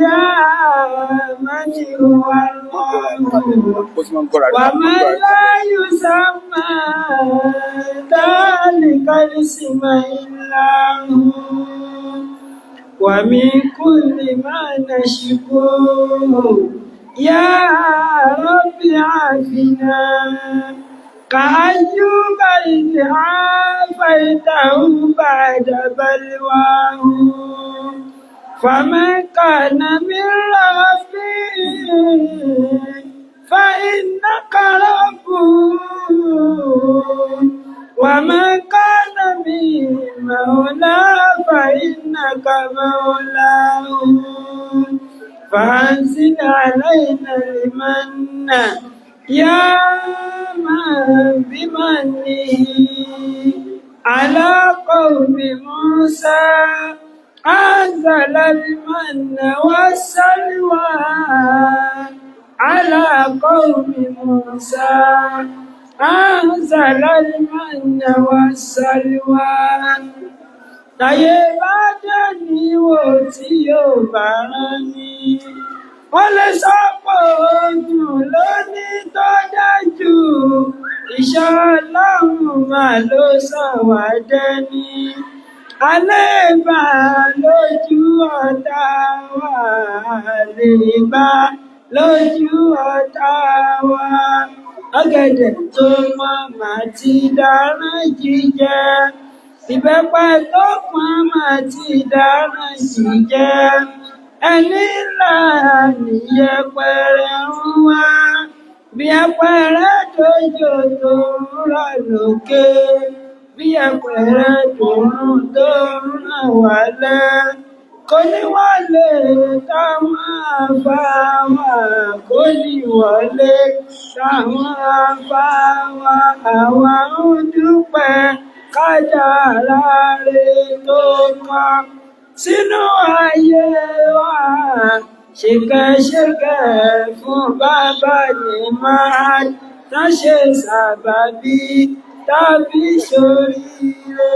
يا من هو الله ومن لا يسمى ذلك الاسم إلا هو. ومن كل ما نشكوه يا رب عافنا، كأيوب إذ عافيته بعد بلواه. فمن كان من ربي فإنك ربه، ومن كان من مولاه فإنك مولاه. فأنزل علينا المن يا من بمنه على قوم موسى أنزل المن والسلوى، على قوم موسى أنزل المن والسلوى. Táyé bá dé ní wò tí yóò bá rán ni. Wọ́n lè sọ pé ojú lóní tó dájú. Ìṣọ́ Ọlọ́run mà ló sọ wá dẹni. Àléébá lójú ọ̀tá wa, àléébá lójú ọ̀tá wa. Ọ̀gẹ̀dẹ̀ tó mọ́ màá ti dáràn jíjẹ. Ìbẹ́pẹ tó pọ́n mà ti dáràn jíjẹ. Ẹni ńlá nìyẹpẹrẹ ń wá. Bí apẹrẹ dòjò tó ń rọ̀ lókè. Bí apẹrẹ dòrùn tó ń ràn wálẹ̀. Kò ní wọlé táwọn àbá wa, kò ní wọlé táwọn àbá wa. Àwa ń dúpẹ́ kádàrá rẹ̀ tó kọ sínú ayé wa. Ṣìkẹ̀ṣìkẹ̀ fún bàbá ní máa tán ṣe sábàbí tàbí ṣoríire.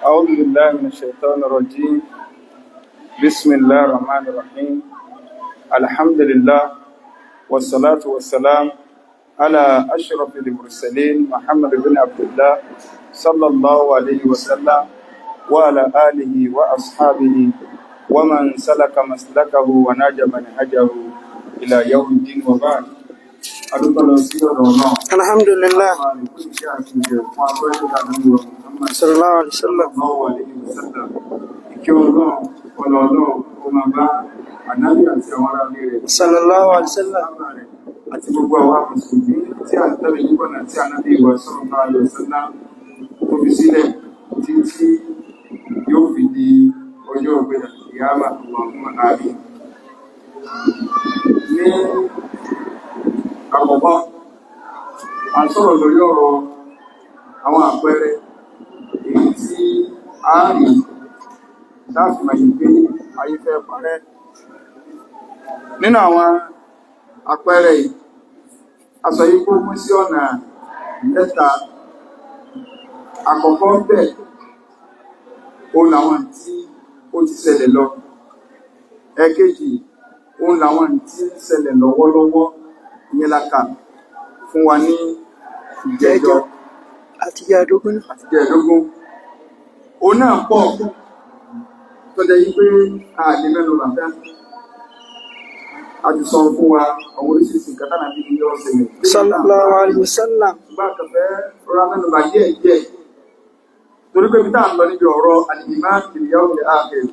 أعوذ بالله من الشيطان الرجيم. بسم الله الرحمن الرحيم. الحمد لله والصلاة والسلام على أشرف المرسلين محمد بن عبد الله صلى الله عليه وسلم، وعلى آله وأصحابه ومن سلك مسلكه وناج منهجه إلى يوم الدين، وبعد. Adúpẹ́ lọ sí ọ̀dọ̀ náà. Alhamdulillah. Àwọn àlékún ìṣẹ́ àti ìjẹ̀ fún agbẹ́rẹ́ àdúgbò Muhammad Sallallahu alaihi wasallam. sallallahu alaihi wasallam. Ìkẹ́ Ọlọ́run, ọlọ́ Ọlọ́run, ó máa bá ànábì àti àwọn ará ilé rẹ̀, Sallallahu alaihi wasallam. sábà rẹ̀, àti gbogbo àwa mùsùlùmí tí à ń tẹ̀lé nígbọ̀nà tí ànábì wa sallallahu alaihi wasallam tó fi sílẹ̀ títí yóò fi di ọjọ́ ògbéjà ìyáàmà. Allahumma àmín. Ní àkọ́kọ́, à ń sọ̀rọ̀ lórí ọ̀rọ̀ àwọn àpẹẹrẹ èyí tí a rí láti mọ̀ yìí pé ayé fẹ́ parẹ́. Nínú àwọn àpẹẹrẹ yìí, a sọ yìí kó pín sí ọ̀nà mẹ́ta. Àkọ́kọ́ bẹ́ẹ̀, òun làwọn tí ó ti ṣẹlẹ̀ lọ. Ẹ̀kejì, òun làwọn tí ń ṣẹlẹ̀ lọ́wọ́lọ́wọ́. Ìyẹn la kà fún wa ní ìjẹjọ Àti ìyàdógún. Àti ìjẹẹ̀dógún. Òun náà pọ̀ tó jẹ́ yí pé a lè mẹ́nu bà tán. A ti sọ fún wa àwọn oríṣiríṣi nǹkan tánà bí ní yọ́ ṣẹlẹ̀. Sallallahu alaihi wasallam. Ṣùgbọ́n a kàn fẹ́ rọra mẹ́nu bà díẹ̀ díẹ̀. Torí pé ibi tá à ń lọ níbi ọ̀rọ̀ al-iman bil yawmil akhir,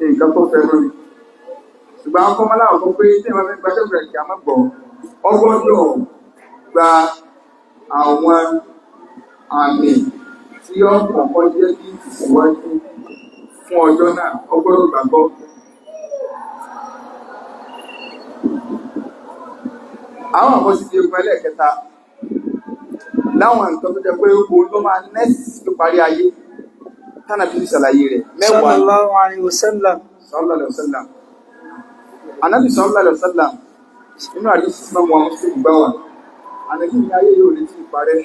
nǹkan tó fẹ́ lórí. Ṣùgbọ́n àwọn kọ́mọlá ọ̀kọ́ pé tí ìwọ́n fẹ́ gbàjọ́ ìgbà kí a má gbọ́, ọgbọ́dọ̀ gba àwọn àmì tí ó kọ́kọ́ jẹ́ bí ìtìsíwájú fún ọjọ́ náà, ọgbọ́dọ̀ gbàgbọ́. Àwọn àkọsí ti egun ẹlẹ́ẹ̀kẹta láwọn nǹkan tó jẹ́ pé òun ló máa nẹ́ẹ̀sì tó parí ayé tánà bí ṣàlàyé rẹ̀ mẹ́wàá. Sallallahu alaihi wasallam. Sallallahu alaihi wasallam. Ànábì sallallahu alaihi wasallam, nínú àdísì tí wọ́n mú gbá wà, Ànábì ní ayé yóò lè tí ìparẹ́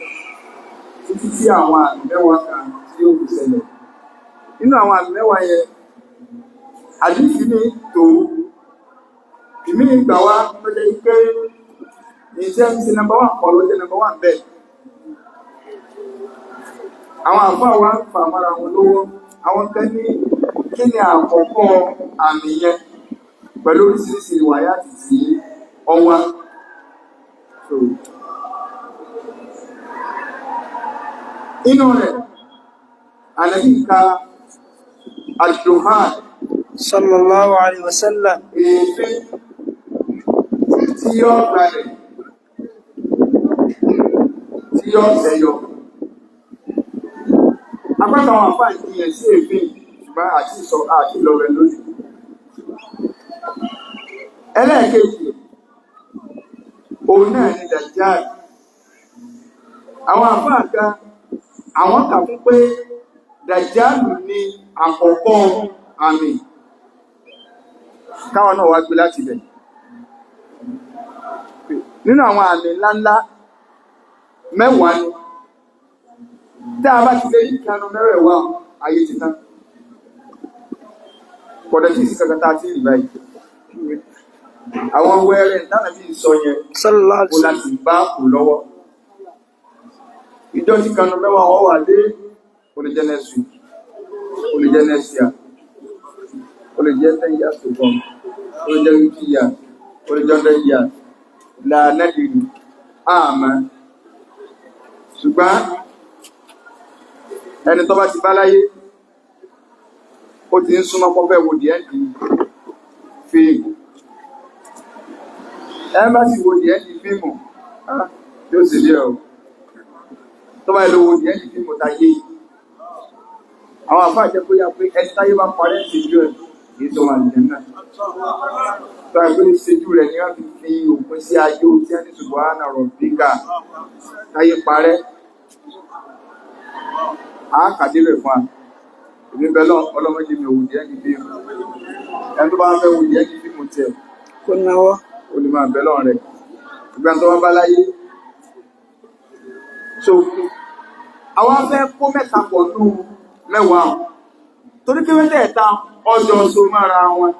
títí tí àwọn àmì mẹ́wàá kan tí yóò fi ṣẹlẹ̀. Nínú àwọn àmì mẹ́wàá yẹn, Àdísì ní tó ìmí ìgbà wá tó jẹ́ pé iṣẹ́ ń ṣe nọ́mbà 1 kọ́ ló jẹ́ nọ́mbà 1 bẹ́ẹ̀. Àwọn àfáà wa ń fà mọ́ra wọn lọ́wọ́. Àwọn kan ní kí ni àkọ́kọ́ àmì yẹn pẹ̀lú oríṣiríṣi ìwàyà títí ọwá. Inú rẹ̀, Ànábì ka Ad-Duhan Sallallahu alaihi wasallam. Èéfín tí yóò gbalẹ̀ tí yóò tẹ̀yọ. Apákan àwọn àfáà ìjìyàn sí èéfín ṣùgbọ́n àti ìsọ àti ìlọ rẹ̀ lónìí. Ẹlẹ́ẹ̀kejì, òun náà ni Dajjal. Àwọn àfáà kan, àwọn kà fún pé Dajjal ni àkọ́kọ́ àmì. Káwọn náà wá gbé láti ibẹ̀. Nínú àwọn àmì ńláńlá mẹ́wàá ni. Tí a bá ti lè rí ìkanu mẹ́wẹ̀ẹ̀wá, ayé ti tán. Kọ̀dọ̀ tí ìsìnkà tá a ti rí báyìí. Àwọn wẹ́rẹ́ ìtànà bí sọ yẹn, Sallallahu kò alaihi wasallam. láti bá kò lọ́wọ́. Ìjọ tí kanu mẹ́wàá wọ́n wà dé, ó lè jẹ́ next week, ó lè jẹ́ next year, ó lè jẹ́ 10 years to come, ó lè jẹ́ 50 years, ó lè jẹ́ 100 years. Lànàdìrì, àmọ́. Ṣùgbọ́n ẹni tó bá ti bá láyé, ó ti ń súnmọ́ pọ́fẹ́ wo the end fíìmù. Ẹ bá sì wo the end fíìmù, yóò sì rí ẹ o. Tó bá lọ wo the end fíìmù táyé yìí. Àwọn àfáà jẹ́ kó yá pé ẹni táyé bá parẹ́ ṣèjú ẹ̀ kì í sọ wà nìyẹn náà. Tó yẹ pé ṣèjú rẹ̀ ni wọ́n fi fi òpin sí ayé tí wọ́n ní subhana rabbika táyé parẹ́. A kàdé rẹ̀ fún wa. Èmi bẹ lọ ọlọ́mọdé mi ò wò díẹ̀ ní fíìmù. Ẹni tó bá fẹ́ wò díẹ̀ ní fíìmù tiẹ̀, Kò náwó. ó lè máa bẹ lọ́rùn rẹ̀. Ìgbà tó bá bá láyé. So, àwa fẹ́ kó mẹ́ta pọ̀ nù mẹ́wàá. Torí pé mẹ́tẹ̀ẹ̀ta ọjọ́ so mára wọn.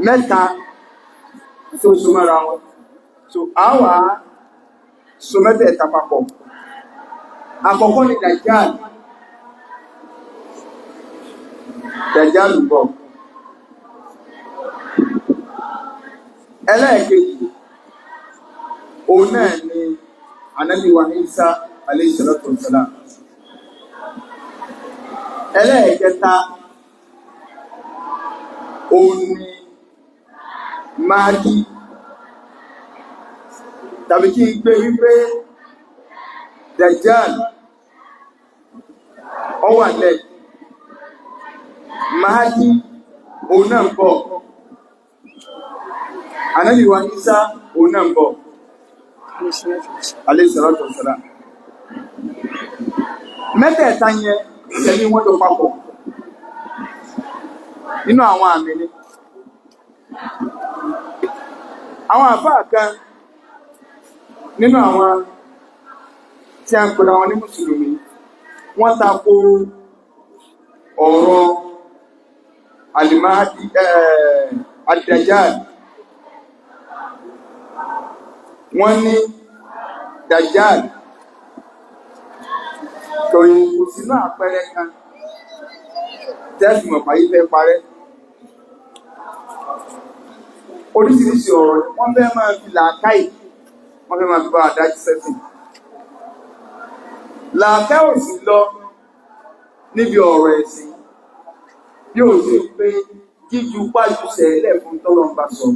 Mẹ́ta tó so mára wọn. So, àwa so mẹ́tẹ̀ẹ̀ta papọ̀. Àkọ́kọ́ ni Dajjal. Dajjal ń bọ̀. Ẹlẹ́ẹ̀kejì, òun náà ni Ànábì wa Isa alayhi salatu wassalam. Ẹlẹ́ẹ̀kẹta, òun ni Mahdi. Tàbí kí n gbé wípé Dajjal ó wà lẹ̀. Mahdi òun náà ń bọ̀. Ànábì wa Isa òun náà ń bọ̀. Alayhi salatu wassalam. Mẹ́tẹ̀ẹ̀ta yẹn tẹ̀lé wọ́n jọ papọ̀. Nínú àwọn àmì ni. Àwọn àfáà kan nínú àwọn tí a ń pera wọn ní Mùsùlùmí, wọ́n tako ọ̀rọ̀ Al-Mahdi, Ad-Dajjal. Wọ́n ní Dajjal kò sínú àpẹẹrẹ kan tẹ́sí mọ̀ fàyí fẹ́ parẹ́. Oríṣiríṣi ọ̀rọ̀ wọ́n fẹ́ máa fi làákàyè, wọ́n fẹ́ máa fi bá àdájú sẹ́sìn. Làákàyè ò sì lọ níbi ọ̀rọ̀ ẹ̀sìn bí ó ṣe pé jíju pájú sẹ̀lẹ̀ fún tọ́lọ́ ń bá sọ.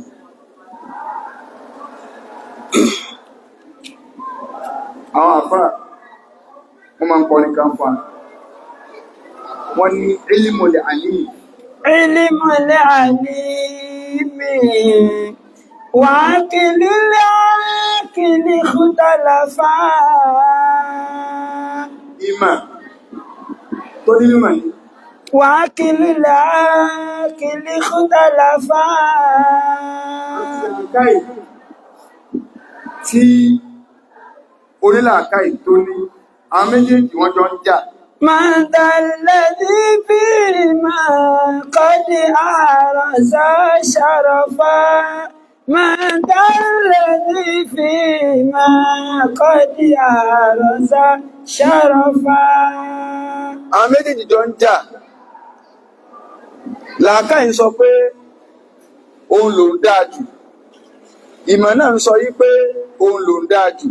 Àwọn àfáà wọ́n máa ń kọrin kan fún wa. Wọ́n ní ilmul alim. Ilmul alimi wa aqlil aqli ikhtalafa. Ìmọ̀ tó ní mímọ̀ ni. Wa aqlil aqli ikhtalafa. Làákàyè tí onílàákàyè tó ní àwọn méjèèjì wọ́n jọ ń jà. من ذا الذي فيما قد أعرز شرفا، من ذا الذي فيما قد أعرز شرفا. Àwọn méjèèjì jọ ń jà. Làákàyè ń sọ pé òun lòún dáa jù, ìmọ̀ náà ń sọ yí pé òun lòún dáa jù.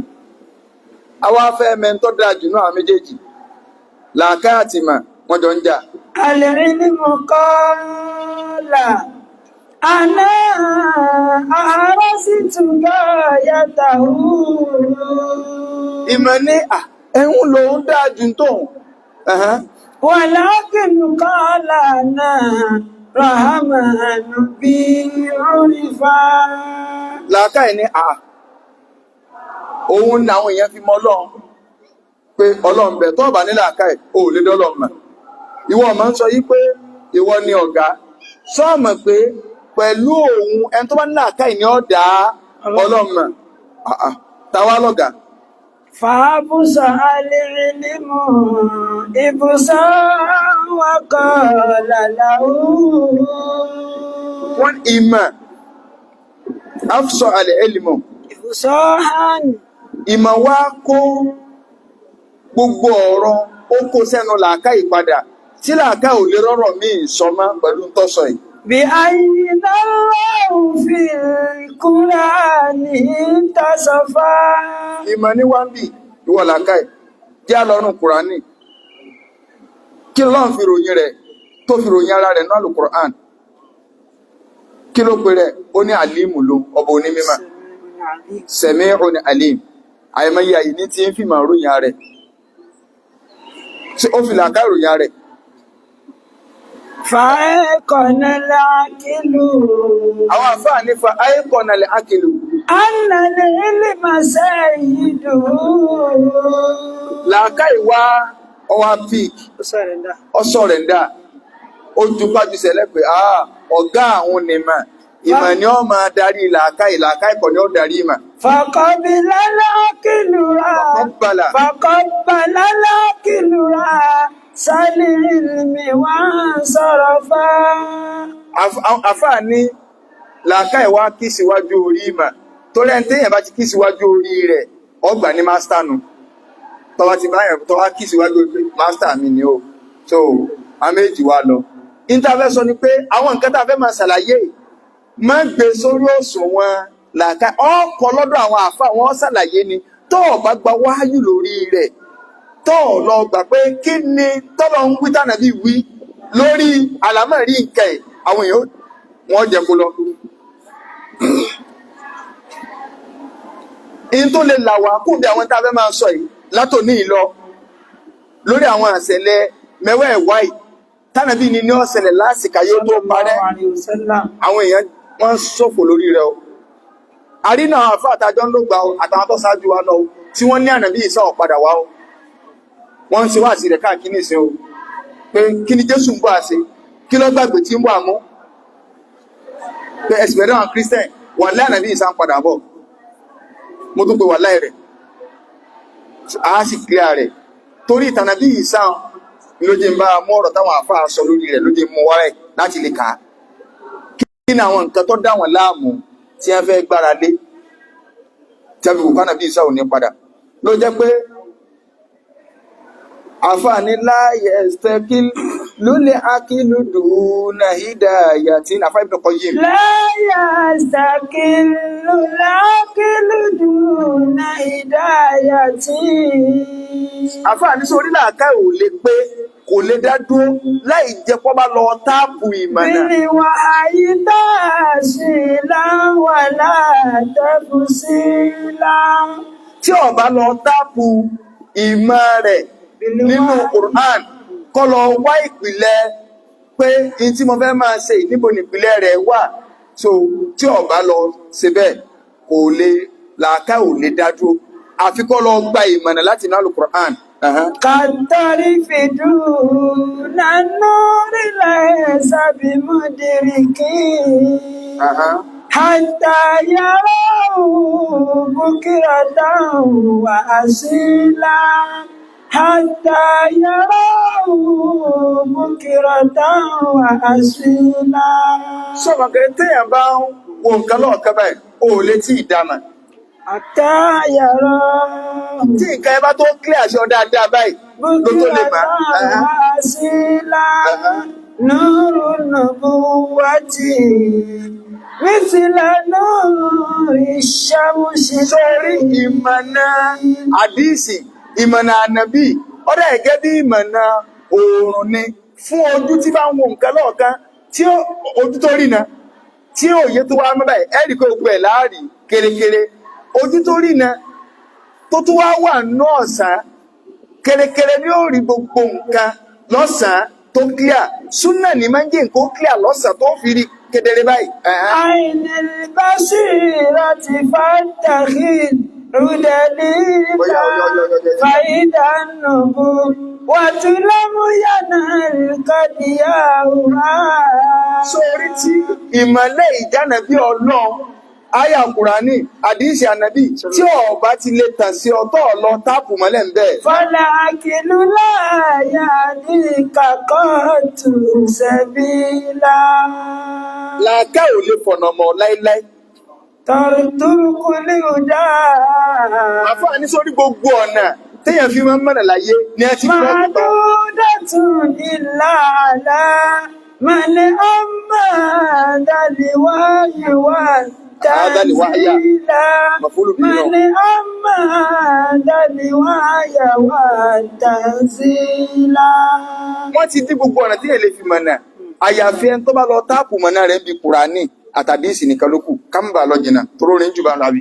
Àwa fẹ́ mẹ́ńtọ́ dáa jù náà, àwọn méjèèjì, làákàyè àti ìmọ̀, wọ́n jọ ń jà. العلم قال أنا أحرزت غايته. Ìmọ̀ ní à ẹ̀hún lòún dáa jù tóun. Ẹ̀hẹ́n. ولكن قال أنا رحمن بي عرفا. Làákàyè ní à òun ni àwọn èèyàn fi mọ Ọlọ́run pé Ọlọ́run bẹ̀. Tó bá ní làákàyè, o ò lè dọ́lọ́run mọ̀. Ìwọ máa ń sọ yí pé ìwọ ni ọ̀gá, sọ́ọ̀mọ̀ pé pẹ̀lú òun, ẹni tó bá ní làákàyè ni ó dá Ọlọ́run mọ̀. Ah, ah. Táwa lọ̀gá? فأبصر العلم إبصارا وقال له. Wọ́n ìmọ̀ afsọ alẹ́ ẹlìmọ̀. إبصارا. Ìmọ̀ wa kó gbogbo ọ̀rọ̀, ó kó sẹ́nu làákàyè padà, tí làákàyè ò lè rọ́rọ̀ míì sọmọ́ pẹ̀lú tọ́sọ yìí. بأين الله في القرآن انتصفا. Ìmọ̀ ní wá ń bì, ìwọ làákàyè, jẹ́ àlọ́run Kùránì, kí lọ́n fi ròyìn rẹ̀, tó fi ròyìn ara rẹ̀ náà lùkùrán? Kí ló pe rẹ̀? Ó ní àlímù ló, ọba onímímọ̀, sẹ̀mí'un alim. Àìmọye àyè ní tí ń fi màá ròyìn ara rẹ̀. Tí ó fi làákàyè ròyìn ara rẹ̀? فأيقن العاقل Àwọn àfáà ní fa ayqana al-aqlu أن العلم سيده. Làákàyè wá ọwá pík ọsọ rẹ̀ ń dà, ó ju pájúṣe lẹ́pẹ́ ọ̀gá àwọn nìmọ̀, ìmọ̀ ni ó máa darí làákàyè, làákàyè kọ́ ni ó darí ìmọ̀. فقبل العقل فقبل. فقبل العقل رأس العلم وانصرفا. Àfáà ní làákàyè wá kí síwájú orí ìmọ̀, torí ẹni téèyàn bá ti kí síwájú orí rẹ̀, ọgbà ní mástà nù. Tọ́wá ti báyàn tọ́wá kí síwájú orí pé mástà mi ni ó so a méjì wá lọ. Ìntàfẹ́ sọ ni pé àwọn nǹkan tá a fẹ́ máa ṣàlàyé, má gbé sórí òṣùwọ̀n làákàyè ọkọ̀ lọ́dọ̀ àwọn àfáà, wọn ṣàlàyé ni. Tó o bá gba wáyù lórí rẹ̀, tó o lọ gbà pé kí ni tọ́lọ̀ ń wí, tànàbí wí lórí àlámọ̀rí nǹkan ẹ̀, àwọn èèyàn wọn jẹ kó lọ. In tó lè là wá kún bí àwọn tá a fẹ́ máa sọ yìí látòní ìlọ lórí àwọn àṣẹlẹ̀ mẹ́wẹ́ẹ̀wá yìí tànàbí ni ní ọ̀sẹ̀lẹ̀ lásìkò ayé tó parẹ́. Sallallahu alayhi wa sallam. Àwọn èèyàn wọ́n ń ṣòfò lórí rẹ̀ o. Àrínà àwọn àfáà àtàjọ ń ló gbà o, àtàwọn tó ṣáájú wa lọ o, tí wọ́n ní ànàbí Ìsá ò padà wá o. Wọ́n ń ṣe wáàsí rẹ̀ káàkiri nísìn o, pé kí ni Jésù ń bọ̀ àṣe, kí ló gbàgbé tí ń bọ̀ àmú, pé ẹ̀sìn bẹ̀rẹ̀ àwọn Christian wà láì, ànàbí Ìsá ń padà bọ̀. Mo tún pe wà láì rẹ̀, a sì clear rẹ̀, torí ìtànàbí Ìsá ló jẹ́ ń bá mú ọ̀rọ̀ táwọn àfáà sọ lórí rẹ̀, ló jẹ́ mú wárẹ̀ láti lè kà á. Kí ni àwọn nǹkan tó dá wọn láàmú tí wọ́n fẹ́ gbára lé tí wọ́n fi kò kánàbí Ìsá ò ní padà? Ló jẹ́ pé àfáà ní láàyè ẹ̀stẹ́kí lólè akílù dùnà hídàyàtì, àfáà Ibn Qayyim. لا يستقل العقل دون هداية. Àfáà ní sórí làákà ò lè pé, kò lè dá dúró láì jẹ́ kó bá lọ táàpù ìmọ̀nà. بالوحي تأصيلا ولا تفصيلا. Tí ó bá lọ táàpù ìmọ̀ rẹ̀ nínú Quran, kó lọ wá ìpìlẹ̀ pé in tí mo fẹ́ máa ṣe yìí, níbo nípìlẹ̀ rẹ̀ wà? So tí ó bá lọ ṣe bẹ́ẹ̀, kò lè, làákà ò lè dá dúró, àfi kó lọ gba ìmọ̀nà láti inú Al-Qur'an. Ẹ̀hẹ́n. كالطرف دون النور ليس بمدرك Ẹ̀hẹ́n. حتى يراه بكرة وأصيلا. حتى يراه بكرة وأصيلا. Sọ̀rọ̀ kẹ́ téèyàn bá ń wo nǹkan lọ́ọ̀kan báyìí, o ò lè tí ì dámà. حتى يراه Tí nǹkan ẹ bá tó clear aṣọ dáadáa báyìí, ló tó lè بكرة mà. وأصيلا. نور النبوة مثل نور الشمس. Sórí ìmọ̀nà àdíìsì, ìmọ̀nà ànàbì, ọ̀dà ẹ̀gẹ́ bí ìmọ̀nà oòrùn ni fún ojú tí bá ń wo nǹkan lọ́ọ̀kan, tí ojú tó rí na, tí òye tó wá mọ́ báyìí, ẹ̀rí pé gbogbo ẹ̀ láàrí kérékéré. Ojú tó rí na tó tún wá wà ní ọ̀sán, kérékéré ni ó rí gbogbo nǹkan lọ́sàn-án tó clear. Súnà ní máa ń jẹ́ nǹkan ó clear lọ́sàn-án tó fi rí kedere báyìí. عين البصيرة فاتخذ Ọ̀yá, دليلا. ọ̀yá, ọ̀yá, ọ̀yá, ọ̀yá. فإذا النبوة لم ينلك ضياؤها. Sórí tí ìmọ̀lẹ̀ ìjánà bí ọlọ́run, àyà Kùránì, àdíṣì ànàbì, tí ọba ti lè tàn sí ọtọ́ ọlọ táàpù mọ́lẹ̀ ń bẹ̀. فالعقل لا يهديك قط سبيلا. Làákà ò lè fọ̀nà mọ́ láíláí. طرق الهدى Àfáà ní sórí gbogbo ọ̀nà téèyàn fi máa ń mọ̀nà láyé ní ẹ ti búlọ́ọ̀kì pa. معدودة إلا على من أما ذا الوحي هذا الوحي والتنزيل. مفعول به من أما ذا الوحي والتنزيل. Wọ́n ti dí gbogbo ọ̀nà téèyàn lè fi mọ̀nà. Àyàfi ẹni tó bá lọ táàpù mọ̀nà rẹ̀ ń bi Kùránì àtàdísì nìkan ló kù. Ká má bàa lọ jìnnà, toró rin jù bá ń lọ àbí.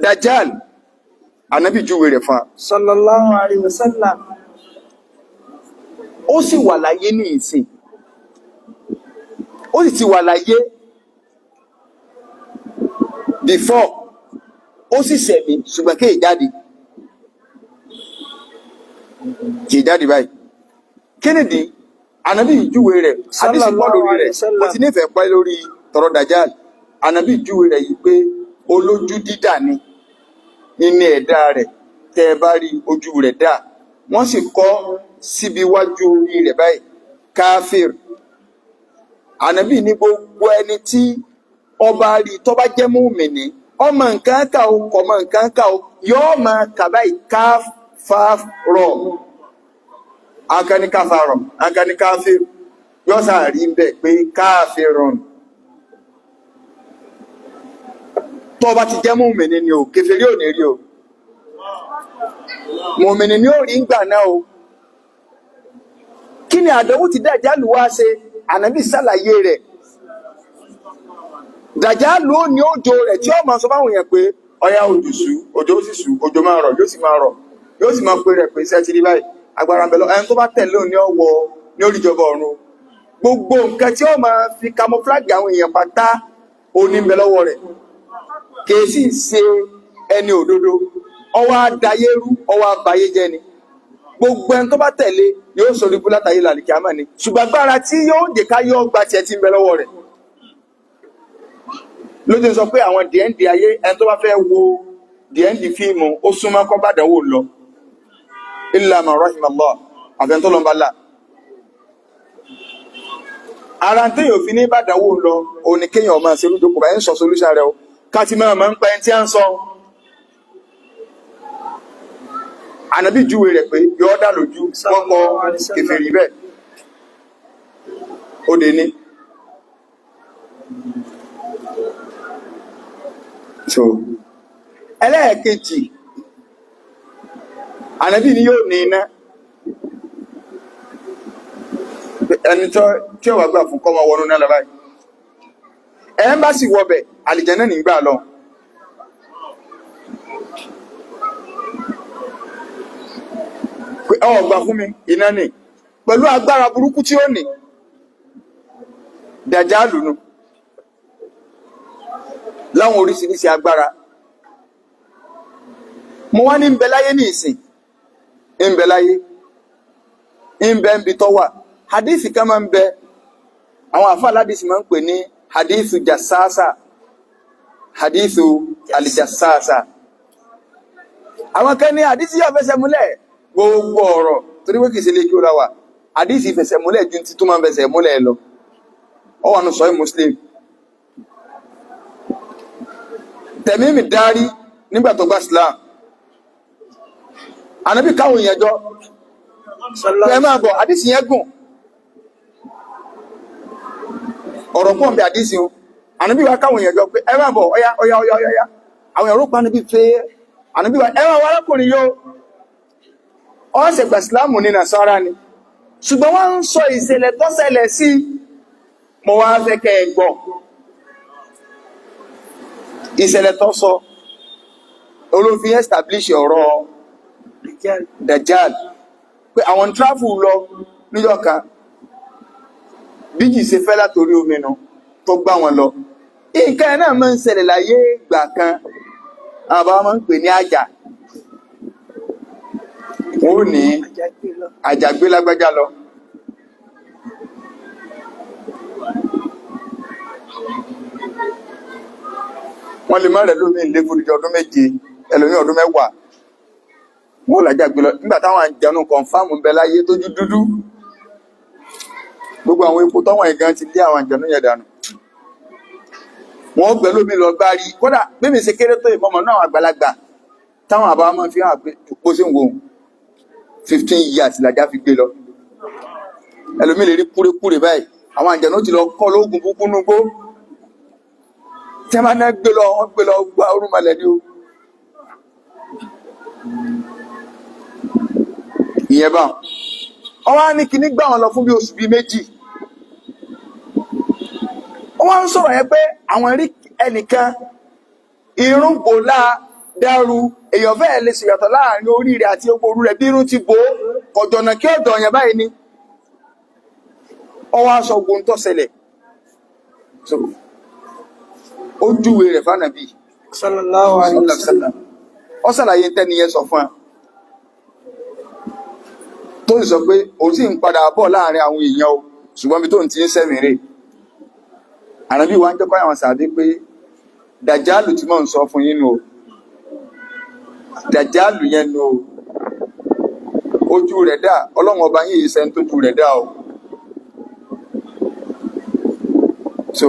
Dajjal, ànábì júwe rẹ̀ fún wa. صلى الله عليه وسلم. Ó sì wà láyé ní ìsìn, ó sì ti wà láyé before, ó sì sẹ̀mí, ṣùgbọ́n kéè jáde, kìí jáde báyìí. Kí nìdí? Ànábì júwe rẹ̀, àdìsí pọ̀ صلى الله lórí عليه rẹ̀. Mo ti وسلم. nífẹ̀ẹ́ pẹ́ lórí tọrọ Dajjal. Ànábì júwe rẹ̀ yìí pé olójú dídà ni ní ẹ̀dá rẹ̀, tẹ́ ẹ bá rí ojú rẹ̀ dà, wọ́n sì kọ́ síbi iwájú orí rẹ̀ báyìí, káfíìr. Ànábì ní gbogbo ẹni tí ọba rí tó bá jẹ́ mùmínì, ọmọ nǹkan kà ó, kọ̀ mọ nǹkan kà ó, yóò máa kà báyìí, káfárọ̀, akẹni káfárọ̀, akẹni káfíìr, yóò sáà rí bẹ́ẹ̀ pé káfírọ̀n. Tó bá ti jẹ́ mùmínì ni o, kèfèrí ò ní rí o, mùmínì ni ó rí ń gbà náà o. Kí ni àdánwò tí Dàjálù wá ṣe? Ànábì ṣàlàyé rẹ̀. Dàjálù ó ní òjò rẹ̀ tí ó máa sọ fáwọn èèyàn pé ọya òjò sú, òjò ó sì sú, òjò máa rọ̀, yóò sì máa rọ̀, yóò sì máa pe rẹ̀ pé iṣẹ́ ti rí báyìí, agbára ń bẹ lọ, ẹni tó bá tẹ̀lé òun ní ọwọ́ ní oríjọba ọ̀run. Gbogbo nǹkan tí ó máa fi camouflage àwọn èèyàn pátá òní ń bẹ lọ́wọ́ rẹ̀. Kìí sì ṣe ẹni òdodo, ọwọ́ adayérú, ọwọ́ abayé jẹ́ ni. Gbogbo ẹni tó bá tẹ̀lé yóò sọ ibú látàyè làlìkí àmà ni, ṣùgbọ́n agbára tí yóò jẹ́ ká yọ gba tiẹ̀ tí ń bẹ lọ́wọ́ rẹ̀. Lójú sọ pé àwọn dnd ayé, ẹni tó bá fẹ́ wo dnd fíìmù, ó súnmọ́ kọ́ bá dánwò lọ, illa man rahimallah, àfẹn tó lọ bá là. Ara téèyàn fi ní bá dánwò lọ òun ni kéèyàn máa ṣe lójókòó báyìí ń sọ solúṣà rẹ o, ká ti máa máa ń pa ẹni tí a ń sọ. Ànábì júwe rẹ̀ pé yọ ọ́ dà lójú, wọ́n kọ صلى الله عليه وسلم. Kèfèrí bẹ́ẹ̀ ó dé ní. So ẹlẹ́ẹ̀kejì, ànábì ni yóò ní iná, ẹni tó tí ó wà gbà fún kọ́ máa wọnú náà lọ báyìí, ẹ̀ ń bá sì wọbẹ̀ àlìjánnà nígbà lọ. Pé ọ gbà fún mi iná nì pẹ̀lú agbára burúkú tí ó ní. Dàjálù nu láwọn oríṣiríṣi agbára. Mo wá ní ń bẹ láyé ní ìsìn, ń bẹ láyé, ń bẹ ń bi tọ́ wà. Hadithi kan máa ń bẹ, àwọn àfa aládìsí máa ń pè ní hadithu jasasa, hadithu alijasasa. Àwọn kan ní àdísì yóò fẹsẹ̀ múlẹ̀. Gbogbo ọ̀rọ̀ torí pé kìí ṣe lè kí ó ra wà, àdísì fẹsẹ̀ múlẹ̀ ju ti tó máa ń fẹsẹ̀ múlẹ̀ lọ. Ó wà nù sọ́yìn Muslim. Tẹ̀mímì dárí nígbà tó gba Islam, ànábì káwọn èèyàn jọ pé ẹ máa bọ̀. Àdísì yẹn gùn, ọ̀rọ̀ pọ̀ nbẹ àdísì o. Ànábì wa káwọn èèyàn jọ pé ẹ máa bọ̀, ọ̀yá ọ̀yá ọ̀yá ọ̀yá. Àwọn èèyàn rò pa ànábì pé ànábì wa ẹ máa wọ arákùnrin yóò ọ̀sẹ̀ gbà Ìsìlámù ní Nàsárà ni, ṣùgbọ́n wọ́n ń sọ ìṣẹ̀lẹ̀ tó ṣẹlẹ̀ sí mo wá fẹ́ kẹ́ ẹ gbọ́ ìṣẹ̀lẹ̀ tó sọ olófin establish ọ̀rọ̀ Dajjal pé àwọn tráfù lọ níjọ́ kan, bíjì ṣe fẹ́ látorí omi nu tó gbá wọn lọ. Nǹkan ẹ̀ náà máa ń ṣẹlẹ̀ láyé ìgbà kan, àwọn bàbá máa ń pè ní àjà. Wọn ò ní àjàgbé lágbájá lọ. Wọ́n lè má rẹ̀ lómi ilé fún ọdún 7, ẹlòmí ọdún 10. Wọ́n làjàgbé lọ nígbà táwọn àjànú kọ̀ǹfàmù ń bẹ láyé tójú dúdú. Gbogbo àwọn epo tọ́wọ̀n ìgan ti lé àwọn àjànú yẹn dànù. Wọ́n gbẹ lómi lọ gbárí. Kódà bí mi ṣe kéré tó ìmọ̀mọ̀ náà, àgbàlagbà táwọn àbá máa fi hàn pé bó ṣe ń wo 15 years làjá fi gbé lọ. Ẹlòmí lè rí kúrékúré báyìí. Àwọn àjànú ti lọ kọ́ lóògùn búkú núgbó. Tí a máa ná gbé lọ, wọ́n gbé lọ gba orúnmalẹ̀ ni o. Ìyẹn bá wọn wá ní kíní gbà wọn lọ fún bí oṣù bíi 2. Wọ́n wá ń sọ̀rọ̀ yẹn pé àwọn rí ẹnìkan irun bò láà dàrú, èèyàn fẹ́ẹ̀ lè ṣèyàtọ̀ láàrin orí rẹ̀ àti ogbó orú rẹ̀ bí irun ti bò ó kọ̀jọ̀nà kí ọ̀dọ̀ yẹn báyìí ni. Wọ́n wá sọ ogun tó ṣẹlẹ̀, ó júwe rẹ̀ fánàbí Sallallahu alaihi wasallam. Ó ṣàlàyé tẹ́ni yẹn sọ fún wa, tó sì sọ pé òun sì ń padà bọ̀ láàrin àwọn èèyàn o, ṣùgbọ́n bí tó ń ti ń sẹ́mi rè. Ànábì wa ń jẹ́ kọ́ àwọn sàbí pé dàjálù tí mò ń sọ fún yín nù o, dàjálù yẹn nù o, ojú rẹ̀ dà, ọlọ́run ọba yín yìí sẹ́ni tójú rẹ̀ dà o. So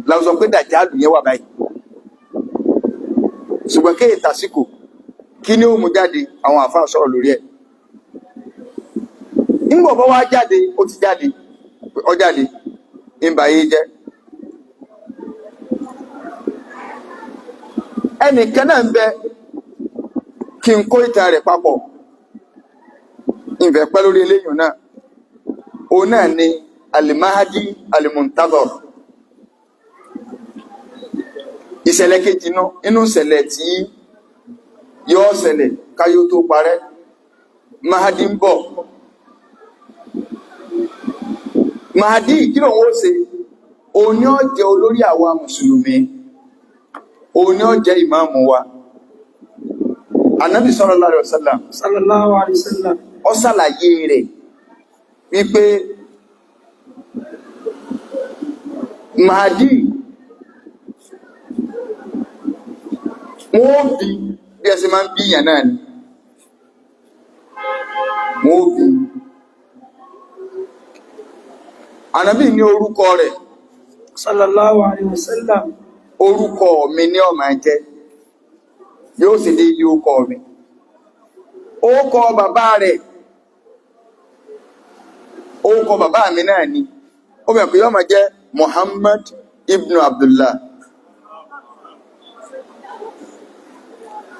làwọn sọ pé dàjálù yẹn wà báyìí, ṣùgbọ́n kéè tàsíkò kí ni ó mú jáde, àwọn àfáà sọ̀rọ̀ lórí ẹ̀. Ńgbọ̀ bọ́ wá jáde, ó ti jáde, ó jáde ń bà yé jẹ́. Ẹnìkan náà ń bẹ kí n kó ìtàn rẹ̀ papọ̀, ìfẹ́ pẹ́ lórí eléyìí náà. Òun náà ni Al-Mahdi Al-Muntazar. Ìṣẹ̀lẹ̀ kejì náà inú ìṣẹ̀lẹ̀ tí yóò ṣẹlẹ̀ káyó tó parẹ́, Mahdi ń bọ̀. Mahdi kí lòun ó ṣe? Òun ni ó jẹ́ olórí àwa mùsùlùmí, òun ni ó jẹ́ ìmáàmù wa. Ànábì sallallahu alaihi wasallam Sallallahu alaihi wasallam. ó ṣàlàyé rẹ̀ wípé Mahdi wọ́n ó bí bí ẹ ṣe máa ń bí ìyàn náà ni wọ́n ó bí. Ànábì ní orúkọ rẹ̀ Sallallahu alaihi wasallam. Orúkọ mi ní ó máa jẹ́, yóò sì dé ilé orúkọ mi. Orúkọ bàbá rẹ̀, orúkọ bàbá mi náà ni ó bẹ̀rẹ̀ pé yóò máa jẹ́ Muhammad ibn Abdullah.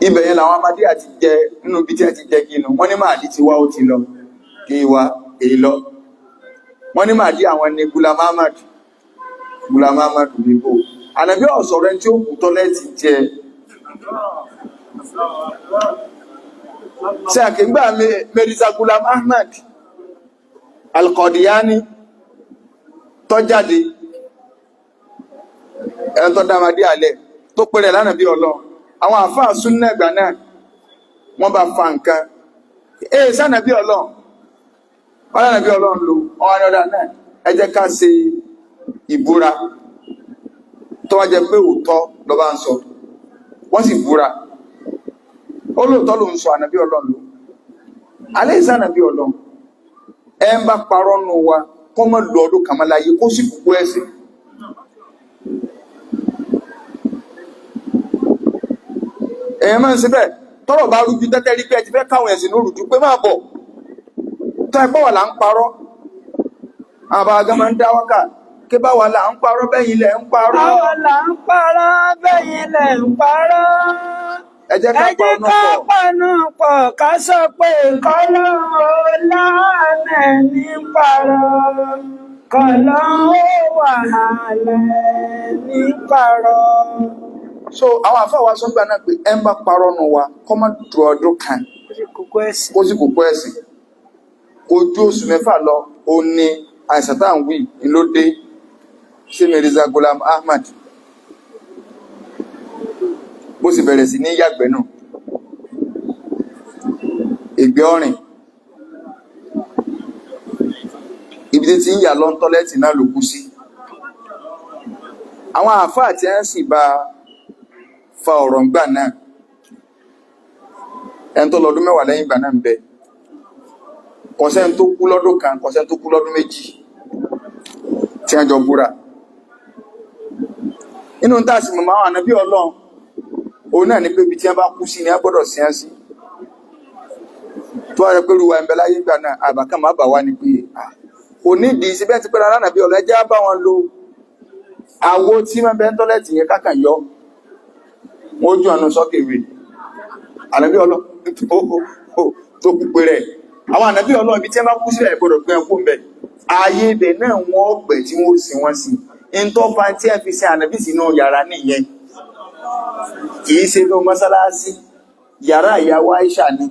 Ibẹ̀ yẹn làwọn amadé àti jẹ nínú ibi tí a ti jẹ kí inú wọ́n ní Mahdi ti wá, ó ti lọ kí wá èyí lọ. Wọ́n ní Mahdi àwọn ní Gulam Ahmad, Gulam Ahmad bíbó. Ànàbí ọ̀sọ̀rọ̀ ẹni tí ó kú tọ́lẹ́tì jẹ ṣe àkíngbà Mirza Gulam Ahmad Al-Qadiani tó jáde, ẹni tó dámadé alẹ́ tó pèrè lánàá bí ọlọ́. Àwọn àfáà súnnà ìgbà náà wọ́n bá fa nǹkan ee sánàbí ọlọ́run, wọ́n lánàbí ọlọ́run lò wọ́n wá ní ọ̀dà náà, ẹ jẹ́ ká ṣe ìbúra tó wá jẹ́ pé òótọ́ ló bá ń sọ. Wọ́n sì búra. Ó lóòótọ́ ló ń sọ, ànàbí Ọlọ́run ló alẹ́ ìsá ànàbí Ọlọ́run. Ẹ ń bá parọ́ nù wa kọ́ mọ́ lu ọdún kan mọ́ láyé, kó sì kúkú ẹ̀sìn. Èèyàn máa ń ṣe bẹ́ẹ̀ tọ́rọ̀ bá rújú tẹ́tẹ́ rí pé ẹ ti fẹ́ káwọn ẹ̀sìn ní rújú pé máa bọ̀ tó ẹ pọ̀ wà là ń parọ́. Àwọn bàbá gan máa ń dá wákà kí bá wà là ń parọ́, bẹ́yìn lẹ̀ ń parọ́. Àwa là ń parọ́, bẹ́yìn lẹ̀ ń parọ́. Ẹ jẹ́ ká Ẹ jẹ́ pa ká ọ̀nà pọ̀. panu pọ̀ ká sọ pé kọ́lọ́ ó lánàá ní parọ́. Kọ́lọ́ ó wàhálà ní parọ́. So àwọn àfáà wa sọ gbà náà pé ẹ ń bá parọ́ nù wa kọ́ má du ọdún kan Ó sì kókó ẹ̀sìn. kó sì kókó ẹ̀sìn. Kò ju oṣù 6 lọ, ó ní àìsàn tá à ń wí ni ló dé sí Mirza Ghulam Ahmad, bó sì bẹ̀rẹ̀ sí ní yàgbẹ́ nù, ìgbẹ́ ọ̀rìn, ibi tí ti ń yà lọ tọ́lẹ́tì náà ló kú sí. Àwọn àáfàá tí wọ́n sì bá fa ọ̀rọ̀ ńgbà náà, ẹni tó lọ́dún 10 lẹ́yìn ìgbà náà ń bẹ, kọ̀sẹ́ni tó kú lọ́dún kan, kọ̀sẹ́ni tó kú lọ́dún 2 tí wọ́n jọ búra. Inú tá a sì mọ̀mọ́ àwọn ànábì Ọlọ́run òun náà ni pé ibi tí wọ́n bá kú sí ni wọ́n gbọ́dọ̀ sí ẹ́ sí. Tó wá yẹ pé ruwa ń bẹ láyé ìgbà náà, àbákan má bà wá ni pé kò nídìí síbẹ̀ tí pé rárá ànábì Ọlọ́run, ẹ jẹ́ á bá wọn lo àwo tí wọ́n bẹ ń tọ́lẹ̀tì yẹn kákan yọ wọn ó ju àánú sọ́kèwé. Ànábì Ọlọ́run tó kú pé rẹ̀, àwọn ànábì Ọlọ́run ibi tí wọ́n bá kú sílẹ̀ gbọ́dọ̀ gbé ẹkú mbẹ̀, ààyè ibẹ̀ náà wọ́n gbẹ̀ tí wọ́n sin wọ́n sí. Ntọ́fà tí ẹ fi sin ànábì sínú yàrá nìyẹn, kì í ṣe inú mọ́sálásí, yàrá ìyàwó Aisha ni.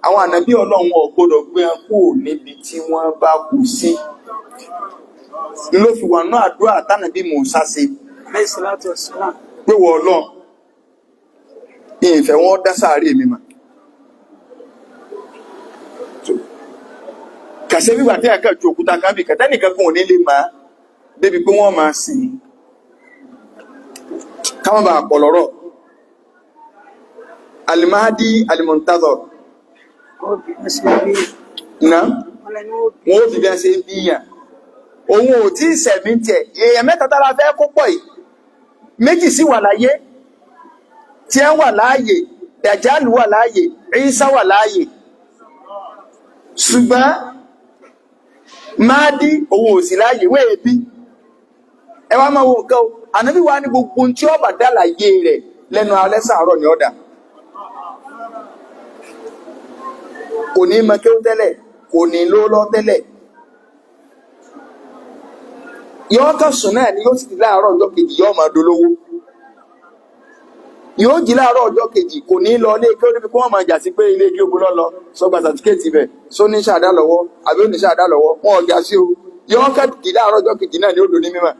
Àwọn ànábì Ọlọ́run ò gbọ́dọ̀ gbé ẹkú níbi tí wọ́n bá kú sí. Ló fi wà náà àdúrà tánàbí Mùsá ṣe Alayhi salatu wassalam. pé wọ́n Ọlọ́run, ìfẹ́ wọn dá sáàrí mi mà. Kàṣẹ́ wíwà tí àkà ju òkúta kan bí kàtẹ́ nìkan kan ò ní lè máa débi pé wọ́n máa sìn káwọn bá pọ̀ lọ́rọ̀. Alimahadi Alimuntazor Wọ́n bí wọ́n ṣe bí. náà Wọ́n lẹ́nu ó bí. wọn ó fi bí wọ́n ṣe bí yàn. Òun ò tí ì sẹ̀mí tiẹ̀. Èèyàn mẹ́ta tára fẹ́ kó pọ̀ yìí, méjì sì wà láyé tí ẹ wà láàyè, Dàjálù wà láàyè, Ìsá wà láàyè, ṣùgbọ́n Máàdí òun ò sí láàyè wéè bí. Ẹ wá máa wo nǹkan o. Ànábì wa ní gbogbo ohun tí ọba dá láyé rẹ̀ lẹ́nu alẹ́ sàárọ̀ ní ọ̀dà. Kò ní mọ kéwú tẹ́lẹ̀, kò ní ló lọ tẹ́lẹ̀, yóò kàn sùn náà ni yóò sì di láàárọ̀ ọjọ́ kejì yóò máa dolówó. Yóò jí láàárọ̀ ọjọ́ kejì, kò ní lọ ilé kí ó débi kí wọ́n máa jà sí pé ilé kí ó gbóná lọ sọgbà sàtífíkẹ́tì ibẹ̀ só ní ṣàdá lọ́wọ́ àbí ó ní ṣàdá lọ́wọ́, wọn ò já sí o. Yóò kàn jí láàárọ̀ ọjọ́ kejì náà ni ó dò ní mímọ́.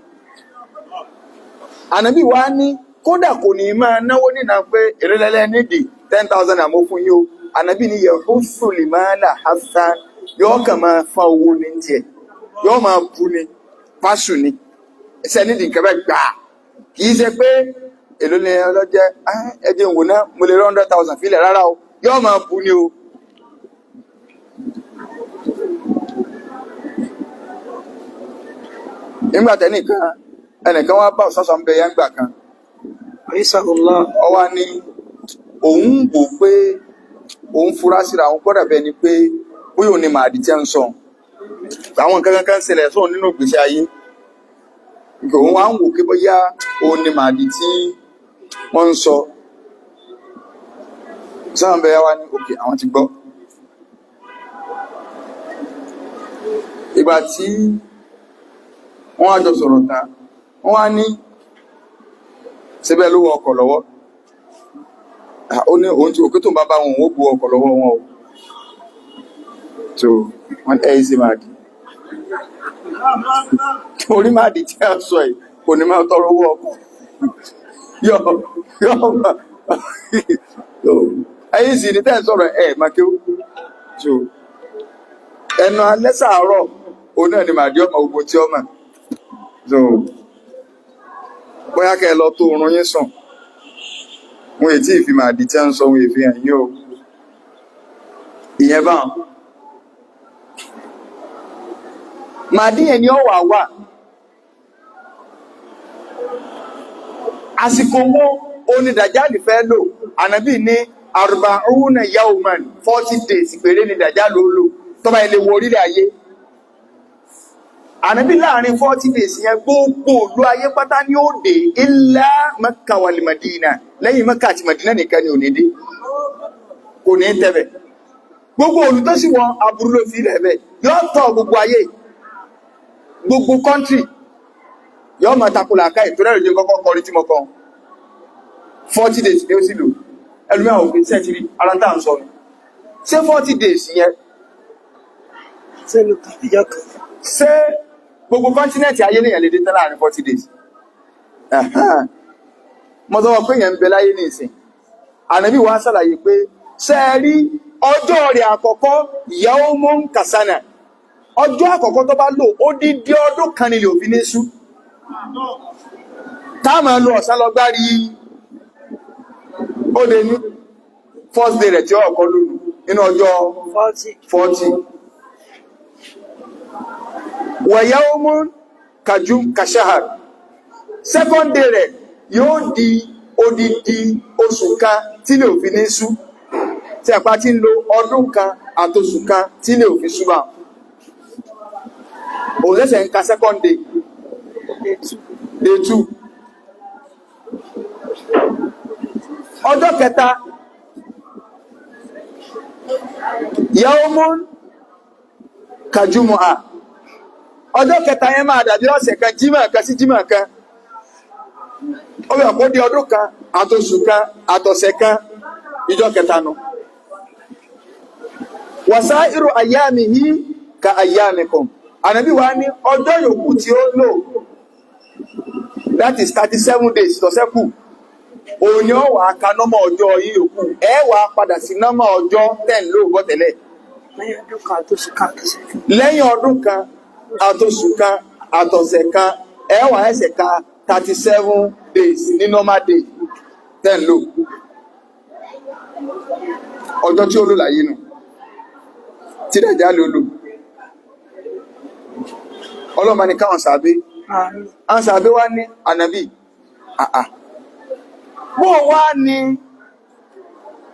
Ànábì wa ní kódà kò ní máa náwó nínà pé èrèlẹ́lẹ́ nídìí 10,000 àmọ́ fún yín o. Ànábì ní yẹ ó sùlì máa là hasan, yóò kàn máa fa owó ní tiẹ̀, yóò máa bu ni fásù ni ẹsẹ̀ nídìí nǹkan bẹ́ẹ̀ gbà. Kì í ṣe pé èló ni ọlọ́jẹ́ ẹjẹ̀ ń wò ná, mo lè rí 100,000 fílẹ̀ rárá o, yóò máa bu ni o. Nígbà tẹ́nìkan ẹnìkan wá bá òṣàṣà ń bẹ yẹn gbà kan, Aisahullah. ọwá ní òun wò pé òun fura síra òun gbọ́dọ̀ bẹ́ẹ̀ ni pé bóyá òun ni màdì tí ń sọ àwọn nǹkan kankan ń ṣẹlẹ̀ sóun nínú ìgbésí ayé, òun wá ń wò pé bóyá òun ni màdì tí wọ́n ń sọ. Sáà ń bẹ wá ní òkè àwọn ti gbọ́. Ìgbà tí wọ́n wá jọ sọ̀rọ̀ tán, wọ́n wá ní síbẹ̀ ló wọ ọkọ̀ lọ́wọ́. Ó ní òun tí òkú tó ń bá bá wọn, òun ó bu ọkọ̀ lọ́wọ́ wọn o. Tó wọ́n ẹ̀ ṣe máa di orí máa di tí a sọ yìí, kò ní máa tọrọ owó ọkọ̀ yọ yọ ẹ̀yìn sì ní tẹ́ ẹ̀ sọ̀rọ̀ ẹ̀ máa kéwú. Tó ẹnu alẹ́ sàárọ̀ òun náà ni màdí ọmọ ogun tí ọmọ tó bóyá kẹ́ ẹ lọ tó oorun yín sùn. Wọn ètí ìfi màdí tí a ń sọ wọn èfi hàn yín o. Ìyẹn báwọn. Màdí yẹn ni ó wà wà. Àsìkò wo oní Dàjálì fẹ́ lò? Ànábì ní arba'una yawman, 40 days péré ni Dàjálì ó lò tó bá ilé wo orílẹ̀ ayé. Ànábì láàrin 40 days yẹn, gbogbo ìlú ayé pátá ní ó dé, illa Mẹ́kà wal Madina. Lẹ́yìn Mẹ́kà àti Madina nìkan ni ò ní dé, kò ní tẹ̀bẹ̀. Gbogbo òlù tó sì wọn aburú ló fi rẹ̀ bẹ̀, yóò tọ̀ gbogbo ayé, gbogbo kọ́ńtírì, yóò máa takò làákàyè tó rẹ̀ lójú kọ́kọ́ kọrin tí mo kọ. 40 days ni ó sì lò. Ẹlòmíràn òfin sẹ́ńtírì ara tá à ń sọ ni ṣé 40 days yẹn Sẹ́nu kan ìjọ kan. Ṣé gbogbo continent ayé lèèyàn lè dé tán láàrin 40 days? Ẹ̀hẹ́n. Mo sọ wọn pé èèyàn ń bẹ láyé ní ìsìn. Ànábì wa ṣàlàyé pé ṣe é rí ọjọ́ rẹ̀ àkọ́kọ́, yawmun kasana, ọjọ́ àkọ́kọ́ tó bá lò, ó dídí ọdún kan nílé òfin ní sú, táàmù lọ ọ̀sán lọ gbárí. Ó lè ní first day rẹ̀ tí ó ọkọ̀ lónìí nínú ọjọ́ 40. 40. Wa yawmun kashahar, second day rẹ̀ yóò di odidi oṣù kan tí lè òfin ní sú, tí àpá tí ń lo ọdún kan àtoṣù kan tí lè òfin sú bá òun ṣẹ̀ṣẹ̀ ń ka second day. Day two. Day two. Ọjọ́ kẹta, yawmun kajumu'a, ọjọ́ kẹta yẹn máa dàbí ọ̀sẹ̀ kan, jímọ̀ kan sí jímọ̀ kan. Ó bẹ̀ kó di ọdún kan àtoṣù kan àtọ̀sẹ̀ kan, ìjọ kẹta nu. Wasairu ayyamihi ka ayyamikum. Ànábì wa ní ọjọ́ yòókù tí ó lò, that is 37 days tọ́sẹ́kù, òun ni ó wà á ka nọ́mọ̀ ọjọ́ yìí yòókù, ẹ wà á padà sí nọ́mọ̀ ọjọ́ tẹ̀ ń lò bọ́ tẹ́lẹ̀. Lẹ́yìn ọdún kan àtoṣù kan àtọ̀sẹ̀ kan. Lẹ́yìn ọdún kan àtoṣù kan àtọ̀sẹ̀ kan, ẹ wà ẹsẹ̀ ka 37 days ní normal day tẹ̀ ń lò. Ọjọ́ tí ó lò láyé nù tí dàjà ló lò. Ọlọ́mọ ní káwọn sàbí. Àmín. Àwọn sàbí wá ní, ànàbì, àà, bó wá ní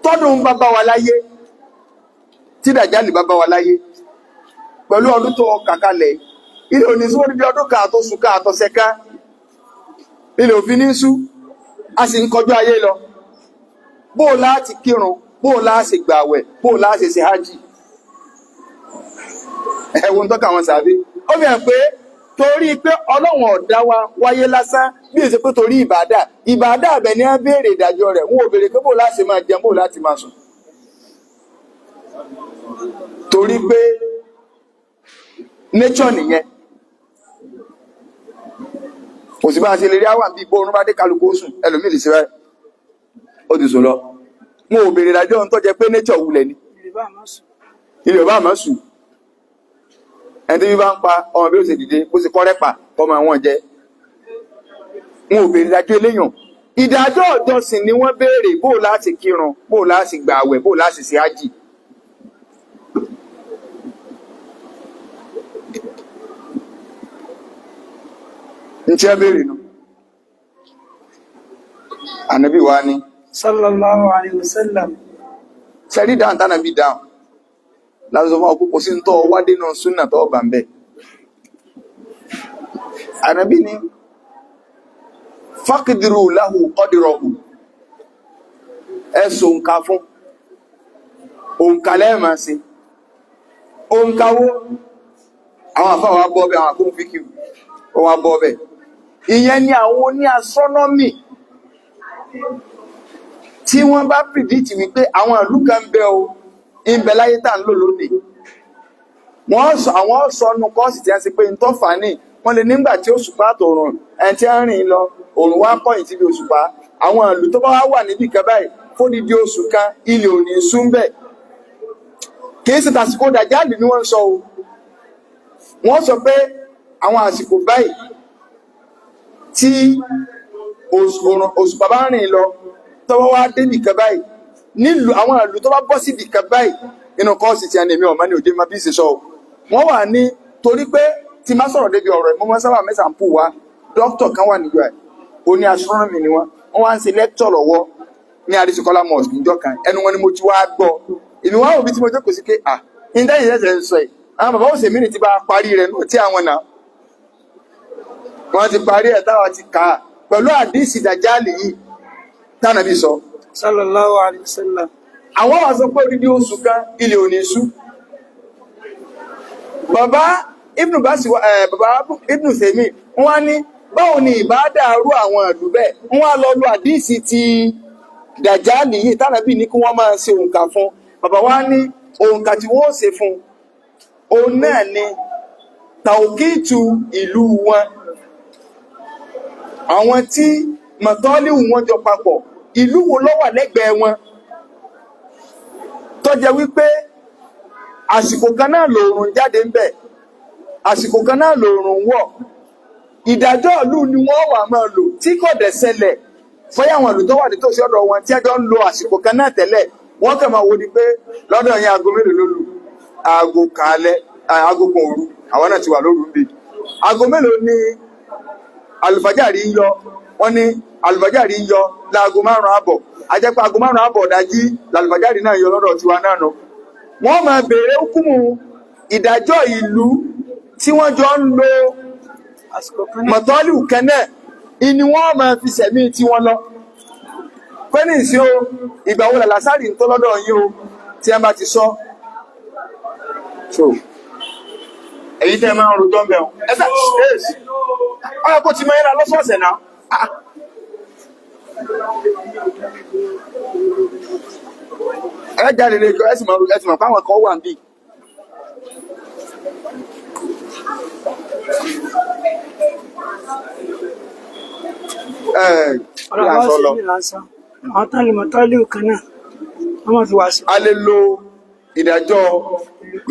tọ́dún bàbá wa láyé, tí dàjálì bàbá wa láyé pẹ̀lú ọdún tó kàkalẹ̀, ilé òní sí wọ́n di ọdún kan àtọ́sù kan àtọ́sẹ̀ kan, ilé òfin ní sú, a sì ń kọjú ayé lọ, bó láti kírun, bó láti gbàwẹ̀, bó láti ṣe hájì? Ẹ̀wọ̀n tọ́ka àwọn sàbí, ó fi hàn pé torí pé Ọlọ́run ọ̀dá wa wáyé lásán, bí èsì pé torí ìbàdà ìbàdà àbẹ̀ ní á béèrè ìdájọ́ rẹ̀. Wọn ò béèrè pé bó láti máa jẹun, bó láti máa sùn, torí pé nature nìyẹn. Kò sí bá a ṣe lè rí àwọn àbí ìbò orun bá dé, kálukú ó sùn, ẹlòmíì lè ṣe báyìí, ó ti sùn lọ. Wọn ò béèrè ìdájọ́ ohun tó jẹ pé nature wulẹ̀ ni. Yorùbá àmọ́ sùn. Ilẹ̀ ọba àmọ́ sùn. Ẹni tí bí bá ń pa ọmọ, bí ó ṣe dìde, bó ṣe kọ́rẹ́ pa ọmọ àwọn jẹ. Wọn ò béèrè ìdájọ́ eléyàn. Ìdájọ́ ọ̀jọ̀sìn ni wọ́n béèrè: bó láti kírun, bó láti gbààwẹ̀, bó láti ṣe ájì. Ntí ẹ béèrè nu. Ànábì wa ni Sallallahu alayhi wa sallam. Sẹ́rí dáhùn tánàbí dáhùn láti sọ fún ọkọ̀, kò sí ń tọ́ wádé náà súnà tọ́ bà ń bẹ̀. Ànábì ní faqdiru lahu qadrahu, ẹ so òǹkà fún òǹkà lẹ́ẹ̀mà sí òǹkà wo. Àwọn àfáà wa bọ́ bẹ́, àwọn àkóhùn fíkì wọ́n wá bọ́ bẹ́. Ìyẹn ni àwọn oní astronomy tí wọ́n bá predict wípé àwọn ìlú kan ń bẹ o, ń bẹ láyé tá à ń lò lónìí. Wọ́n sọ, àwọn sọ nu kọ́ọ̀sì tí a ṣe pé ń tọ́fà ní wọ́n lè nígbà tí òṣùpá àtòrùn ẹni tí ń rìn lọ, òrùn wá kọ̀yìn síbi òṣùpá, àwọn ìlú tó bá wá wà níbì kan báyìí, fódìdí oṣù kan ilẹ̀ ò ní sún bẹ́ẹ̀. Kì í ṣe tàsìkò dàjáàlì ni wọ́n ń sọ o. Wọ́n sọ pé àwọn àsìkò báyìí tí òṣùpá bá rìn lọ Tọ́wọ́ wá dé nìkan báyìí, nílùú àwọn ìlú tó bá bọ́ sí nìkan báyìí nínú kọ́ọ̀sì tí a ní èmi ọ̀mọ́ ní òde máa bí ṣe sọ o. Wọ́n wà ní torí pé tí má sọ̀rọ̀ débi ọ̀rọ̀ ẹ̀, mo máa sábà mẹ́sàn-án pù wá. Dókítà kan wà níjọ́ ẹ̀, ó ní astronomy ni wọ́n. Wọ́n wá ń ṣe lecture lọ́wọ́ ní Adéṣekọ́lá Mosque níjọ́ kan. Ẹnu wọn ni mo ti wá gbọ́. Èmi wá òbí tí mo jókòó sí pé à ìdáyìí ṣẹ̀ṣẹ̀ ń sọ yìí. Àwọn bàbá òsèmí ni ti bá parí rẹ̀ nù tí àwọn náà wọ́n ti parí ẹ̀ táwa ti kà á pẹ̀lú àdísì dàjálì yìí tánàbí sọ. Sallallahu alayhi wa sallam. Àwọn wà sọ pé odidi oṣù kan ilẹ̀ òní ṣú. Bàbá Ibn Basi bàbá Ibn Semi wọ́n wá ní báwo ni ìbá dàrú àwọn ìlú bẹ́ẹ̀, wọ́n wá lọ lu àdísì ti dàjálì yìí tánàbí ní kí wọ́n máa ṣe òǹkà fún. Bàbá wa ní òǹkà tí wọ́n ó ṣe fún òun náà ni tàòkìtù ìlú wọn, àwọn tí mọ̀tọ́líwù wọn jọ papọ̀, ìlú wo ló wà lẹ́gbẹ̀ẹ́ wọn tó jẹ́ wípé àsìkò kan náà lòòrùn jáde ń bẹ̀, àsìkò kan náà lòòrùn wọ̀. Ìdájọ́ ìlú ni wọ́n wà máa lò tí kò dẹ̀ ṣẹlẹ̀ fọ́yà àwọn ìlú tó wà nítòsí ọ̀dọ̀ wọn tí ẹjọ́ ń lo àsìkò kan náà tẹ́lẹ̀. Wọ́n kàn máa wo ni pé lọ́dọ̀ yẹn aago mélòó ló lù? Aago kan alẹ́, aago kan òru, àwọn náà ti wà lóru ń bì. Aago mélòó ni alùfájàrí ń yọ? Wọ́n ní alùfájàrí ń yọ láago 5:30. Ajẹ́pẹ́ aago 5:30 ọ̀dájí làlùfájàrí náà yọ lọ́dọ̀ tiwa náà nù. Wọ́n máa béèrè hukumu ìdájọ́ ìlú tí wọ́n jọ ń lo Àsìkò kan náà. mọ̀tọ́lù kẹ́nẹ̀ ìní wọ́n máa fi sẹ̀mí tí wọ́n lọ. Pé ní ìsìn o, ìgbà wo làlásàrì ń tó lọ́dọ̀ yín o tí ẹ bá ti sọ. So èyí tẹ́ máa ń rojọ́ ń bẹ̀ wọn. Ẹ sá ṣe ọ̀rọ̀ kò ti mọ ẹ̀rọ lọ́sọ̀ọ̀sẹ̀ náà. Ah. Ẹ jáde lè ẹ sì mọ̀ pé àwọn kan wà níbí. Ẹ kí Ọ̀rọ̀ là ń bá sọ ṣe lọ. mí là ń sọ. Àwọn tán lè mọ̀tọ́líwù kan náà wọ́n máa fi wà sí. A lè lo ìdájọ́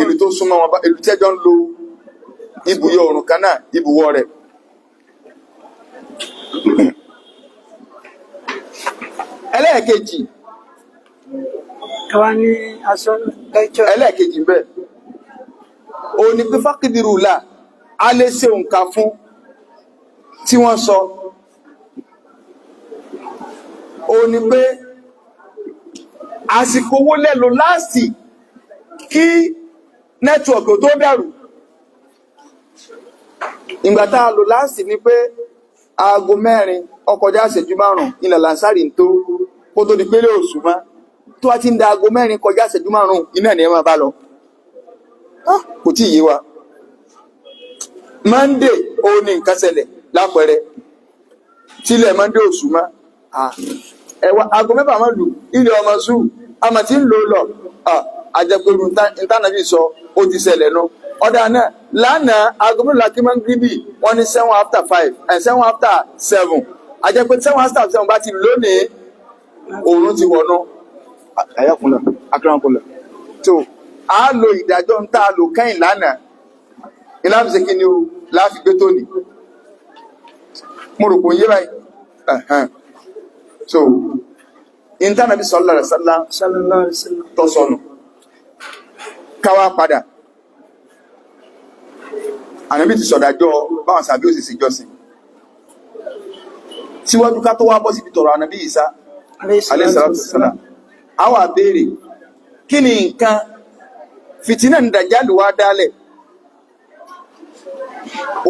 ìlú tó súnmọ́ wọn, ìlú tí ẹjọ́ ń lo ibùyọ oòrùn kan náà, ibùwọ̀ rẹ̀. Ẹlẹ́ẹ̀kejì, Ẹ wá ní aṣọ lẹ́jọ́. ẹlẹ́ẹ̀kejì bẹ́ẹ̀ òun ni pé fákìdìrú là a lè ṣe òǹkà fún tí wọ́n sọ. Òun ni pé àsìkò owó lẹ́lo láàsì kí nẹ́tíwọ̀kì tó dàrú. Ìgbà tá a lò láàsì ni pé aago 4 ọkọjá ìṣẹ́jú 5 ilẹ̀ làǹsárì ń tó kó tó di pélé òṣù mọ́. Tó wá ti ń da aago 4 kọjá ìṣẹ́jú 5 iná ni ẹ máa bá lọ. Kò tí ì yé wa. Monday òun ni nǹkan ṣẹlẹ̀ lápẹẹrẹ tílẹ̀ Monday òṣù mọ́. Ẹ̀wà aago 6 máa lù ilẹ̀ ọmọ sùn àmọ́ tí ń lò lọ. Àjẹpẹ̀rù ntànàbí sọ ó ti ṣẹlẹ̀ nu. Ọ̀dà náà lánàá aago mélòó la kí máa ń gíríbì? Wọ́n ní 5:07, 7:07. Àjẹpẹ́ 7:07 bá ti lónìí òòrùn ti wọ̀nú. Ayakunlẹ̀ akérànkulẹ̀ tó a lo ìdájọ́ ń tá a lò kẹ́yìn lánàá ìlànà ṣe kí ni o láàfi gbé tóní. Mo rò pé ń yé báyìí. So ìntànàbí sallallahu alaihi wasallam Sallallahu alayhi wa sallam. tó sọnù káwá padà. Ànábì ti sọ̀dájọ́ báwọn sàbí òsì ṣèjọsìn síwájú ká tó wá bọ́ síbi tọ̀rọ̀ ànábì Ìsá Alayhi alayhi salatu salatu wassalam. wassalam. A wá béèrè kí ni nǹkan fìtínà ní dàjálù wá dálẹ̀,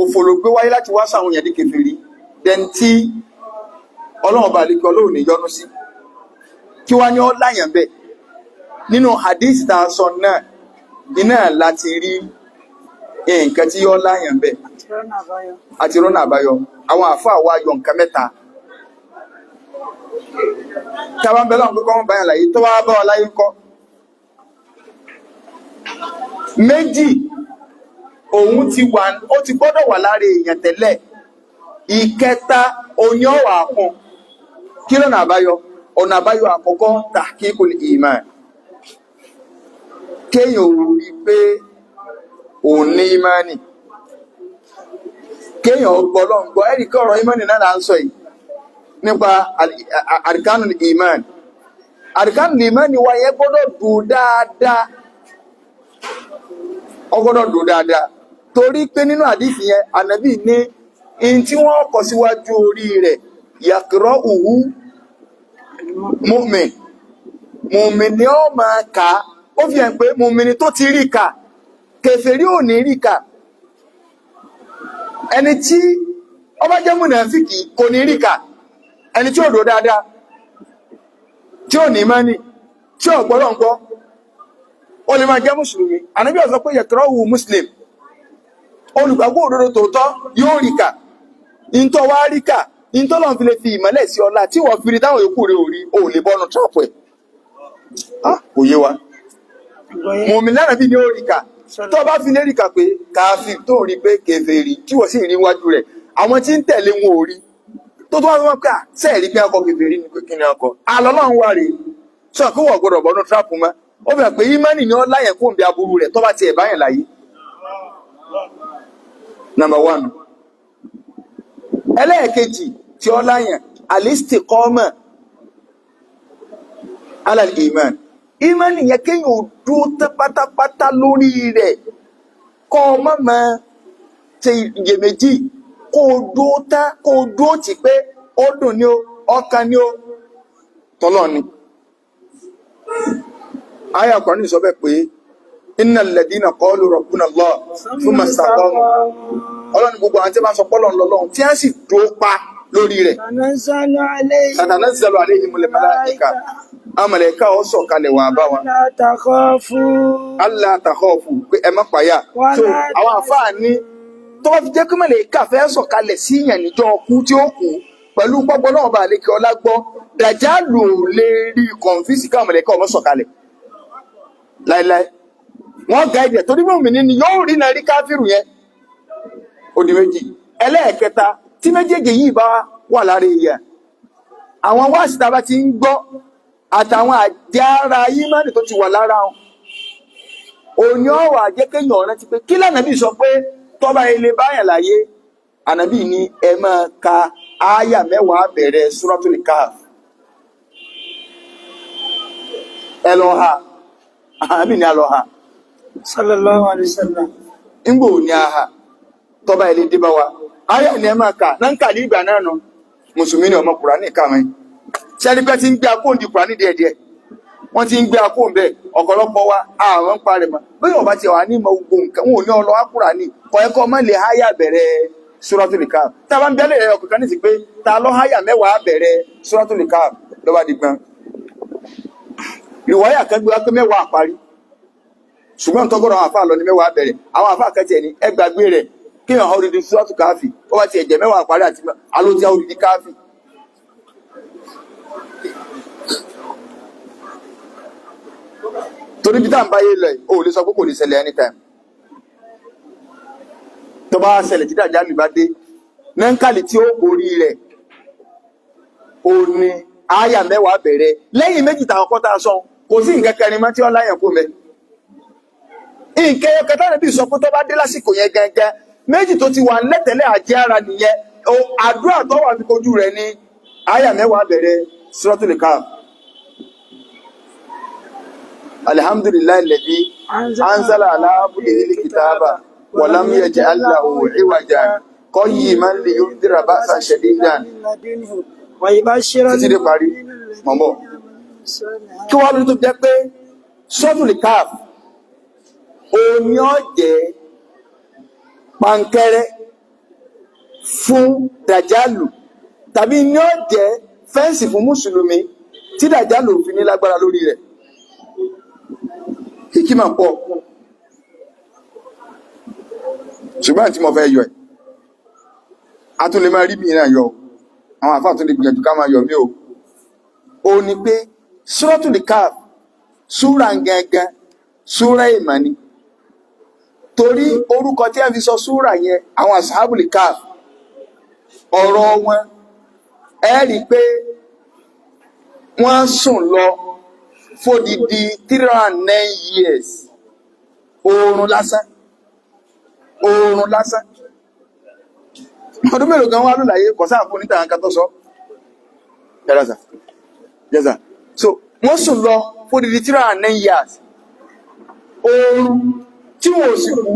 òfò ló gbé wáyé láti wá sáwọn èèyàn di kèfèrí dẹni tí Ọlọ́run bá lè kí Ọlọ́run ní yọ́nú sí, kí wá ní ọ láyàn bẹ́ẹ̀. Nínú hadith tá a sọ náà iná láti rí nǹkan tí yọ láyàn bẹ́ẹ̀ Àti rọ́nà àbáyọ. àti rọ́nà àbáyọ. Àwọn àfáà wa yọ nǹkan mẹ́ta táwa ń bẹ lọ́run pé kọ́ wọ́n bá yàn láyé tó wá bá wa láyé ńkọ́. Méjì òun ti wà, ó ti gbọ́dọ̀ wà lára èèyàn tẹ́lẹ̀. Ìkẹta òun yóò wà kún. Kí lọ́nà àbáyọ? Ọ̀nà àbáyọ àkọ́kọ́, tahqiqul iman, kéèyàn ò rí pé òun ní ìmánì, kéèyàn gbọ́ Ọlọ́run gbọ́. Ẹ̀rí kí ọ̀rọ̀ ìmánì náà là ń sọ yìí. Nípa arkanul iman. Arkanul iman ni wa yẹn gbọ́dọ̀ dùn dáadáa, ó gbọ́dọ̀ dùn dáadáa, torí pé nínú àdìsí yẹn, ànábì ní in tí wọ́n kọ síwájú orí rẹ̀, yàkìrọ̀ òwú mu'min, mu'min ni ó máa kà á. Ó fi hàn pé mu'min tó ti rí kà, kèfèrí ò ní rí kà. Ẹni tí ó bá jẹ́ mùnàfíkì kò ní rí kà. Ẹni tí ò dó dáadáa, tí ò ní mánì, tí ò gbọ́dọ̀ ń gbọ́, ó lè máa jẹ́ mùsùlùmí. Ànábì ó sọ pé yàkìrọ̀ òwú muslim, olùgbàgbọ́ òdodo tòótọ́ yóò rí kà. Ìntọ́ wá rí kà, ìntọ́ lọ́n fi lè fi ìmọ́lẹ̀ sí ọlá tí wọ́n fi rí táwọn yòókù rẹ̀ ò rí, ò lè bọ́nu trọ́pù ẹ̀. Ah, kò yé wa. Mùmí lára bí ní ó rí kà. Tó bá fi lè rí kà pé káfí tó rí pé kèfèrí tí wọ́n sì rí wájú rẹ̀, àwọn tí ń tẹ̀lé wọn ò rí, tó tó wá wọn pé à sẹ́ẹ̀rí pé ọkọ̀ kèfèrí ni, pé kí ni ọkọ̀ alọ́lọ́run wà rèé sọ pé wọ́n gbọ́dọ̀ bọ́nu trọ́pù mọ́. Ó fi hàn pé ìmánì ni ó láyẹ̀ kó ń bí aburú rẹ̀ tó bá tiẹ̀ báyẹn láyé. Number one. Ẹlẹ́ẹ̀kejì tí ó láyàn, al-istiqama ala al-iman. Iman yẹn, kéèyàn ò dúró tán pátápátá lórí rẹ̀, kọ́ ọ má máa ṣe iyèméjì, kó o dúró tán, kó o dúró tì pé ó dùn ní o, ọkàn ní o, tọ́lọ́ ni. Aya Kùránì sọ bẹ́ẹ̀ pé innal ladina qalu rabbuna Allah thumma istaqamu. Ọlọ́run, gbogbo àwọn tí wọ́n bá sọ pọ́lọ̀ ńlọlọ́run, tí wọ́n sì dúró pa lórí rẹ̀. تنزل عليهم Tatanazzalu alayhimul malaika, àwọn màláíkà ó sọ̀kalẹ̀ wà bá wọn. لا تخافوا Alla takhafu, pé ẹ má payà. So ولا àwọn àfáà ní tó bá fi jẹ́ pé màláíkà fẹ́ sọ̀kalẹ̀ sí ìyàn níjọ́ ọkú tí ó kú pẹ̀lú pọ́pọ́ náà bá lè kí ọlá gbọ́, dàjálù ò lè rí kọ̀ǹfíìsì káwọn màláíkà ọmọ sọ̀kalẹ̀ láíláí. Wọ́n gáìdì ẹ̀ torí mùmínì ni yóò rí náà rí káfíìrù yẹn. Ó di méjì. Ẹlẹ́ẹ̀kẹta, tí méjèèjì yìí bá wà lára èèyàn, àwọn wáàsí tá a bá ti ń gbọ́ àtàwọn àjára yímánì tó ti wà lára wọn, òní ọ̀wà jẹ́ kéèyàn rántí pé kí lànàbí sọ pé tọ́ba ilé báyàn láyé. Ànàbí ní ẹ máa ka ááyà 10 bẹ̀rẹ̀ Suratul Kahf, ẹ lọ ha. Ànàbí ní a lọ ha. صلى الله عليه وسلم. Ńgbò ní a ha tọ́ba ilé dé bá wa, ááyà ní ẹ máa kà náà ń kà ní ìgbà náà nù. Mùsùlùmí ni ọmọ Kùránì kà wọ́n sẹ́ni pé ti ń gbé akóǹdì Kùránì díẹ̀díẹ̀, wọ́n ti ń gbé akóǹ bẹ́ẹ̀. Ọ̀pọ̀lọpọ̀ wa àwọn ń parẹ́ mọ́ bẹ́ẹ̀. Ọba ti wà ní ìmọ̀ gbogbo nǹkan, wọn ò ní ọlọ́ Kùránì kọ́ ẹ̀kọ́ ọmọ lè háyà bẹ̀rẹ̀ Suratul Kahf. Tá a bá ń bẹ́lẹ̀ rẹ̀ ọkọ̀ kan ní ti pé ta lọ́ háyà 10 bẹ̀rẹ̀ Suratul Kahf lọ́ba di gbọ́n. Ìwáyà kan gbé wá pé 10 àparí, ṣùgbọ́n tọ́gọ́rọ̀ àwọn àfáà lọ ní 10 bẹ̀rẹ̀. Àwọn àfáà kan tiẹ̀ ní ẹ gbàgbé rẹ̀, kéèyàn ha odidi Suratul Kahfi, ó bá tiẹ̀ jẹ́ 10 àparí àti alótí odidi Kahfi. Torí bí tá à ń báyé lọ yìí, o ò lè sọ pé kò lè ṣẹlẹ̀ anytime. Tó bá ṣẹlẹ̀, tí dàjálù bá dé, nẹ́ńkàlì tí ó borí rẹ̀ ó ní àyà 10 bẹ̀rẹ̀ lẹ́yìn méjì táwọn kọ́ tá a sọ. Kò sí nǹkan kẹrin mọ́ tí ó láyàn kó mẹ́. Nǹkan ẹyọ kẹta rẹ̀ bí sọ pé tó bá dé lásìkò yẹn gangan, méjì tó ti wà lẹ́tẹ̀lẹ́ àjẹ́ ara nìyẹn. Àdúrà tó wà fi kojú rẹ̀ ní àyà 10 bẹ̀rẹ̀ Suratul Kahf. Alhamdulillahi alladhi anzala ala abdihi alkitaba wa lam yaj'al lahu iwajan qayyiman liyundhira ba'san shadidan ويبشر títí dé parí mọ̀mọ́. Kí wàá lórí tó jẹ́ pé Suratul Kahf òní ọ̀jẹ̀ pankẹ́rẹ́ fún dàjálù, tàbí ní ọ̀jẹ̀ fẹ́ǹsì fún mùsùlùmí tí dàjálù ò fi ní lágbára lórí rẹ̀? Hikima pọ̀, ṣùgbọ́n tí mo fẹ́ yọ ẹ̀, a tún lè máa rí mi náà yọ o. Àwọn àfáà tún lè gbìyànjú ká máa yọ mí o. Ó ní pé Suratul Kahf, súra gangan, súra ìmọ̀ ni, torí orúkọ tí a fi sọ súra yẹn, àwọn Ashabul Kahf, ọ̀rọ̀ wọn, ẹ rí i pé wọ́n sùn lọ fódìdí 309 years, oorun lásán, oorun lásán. Ọdún mélòó gan wá ló láyé? Kò sáà fún níta nǹkan tó sọ. Yàrá sà. Yes sir. So wọ́n sùn lọ for the 309 years. Oorun tí wọn ò sì kú.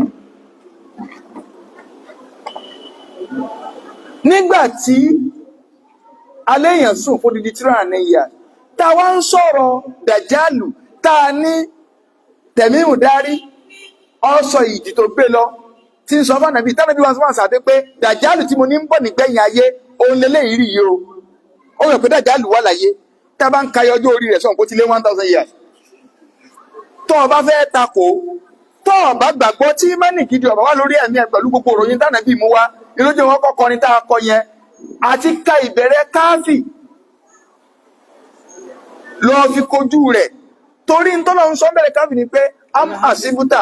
Nígbà tí aléèyàn sùn fún odidi 309 years, tá a wá ń sọ̀rọ̀ dàjálù, tá a ní tẹ̀míhùn dárí ọ̀sọ̀ ìjì tó gbé lọ tí ń sọ fún ànàbí tánàbí wọn sọ àti pé dàjálù tí mo ní ń bọ̀ nígbẹ̀yìn ayé òun lélẹ́yìí rí yìí o. Ó rẹ̀ pé dàjálù wà láyé, tá a bá ń ka ọjọ́ orí rẹ̀ sọ̀rọ̀ kó ti lé 1,000 years. Tó o bá fẹ́ takò, tó o bá gbàgbọ́ tí mẹ́nì gidi ọ̀bá wà lórí ẹ̀mí ẹ̀ pẹ̀lú gbogbo òròyìn tánàbí mú wá ìlójú wọn kọ́ kọrin tá a kọ yẹn àti ka ìbẹ̀rẹ̀ káfì lọ fi kojú rẹ̀, torí ń tọ́lọ́ ń sọ bẹ̀rẹ̀ káfì ni pé am asibuta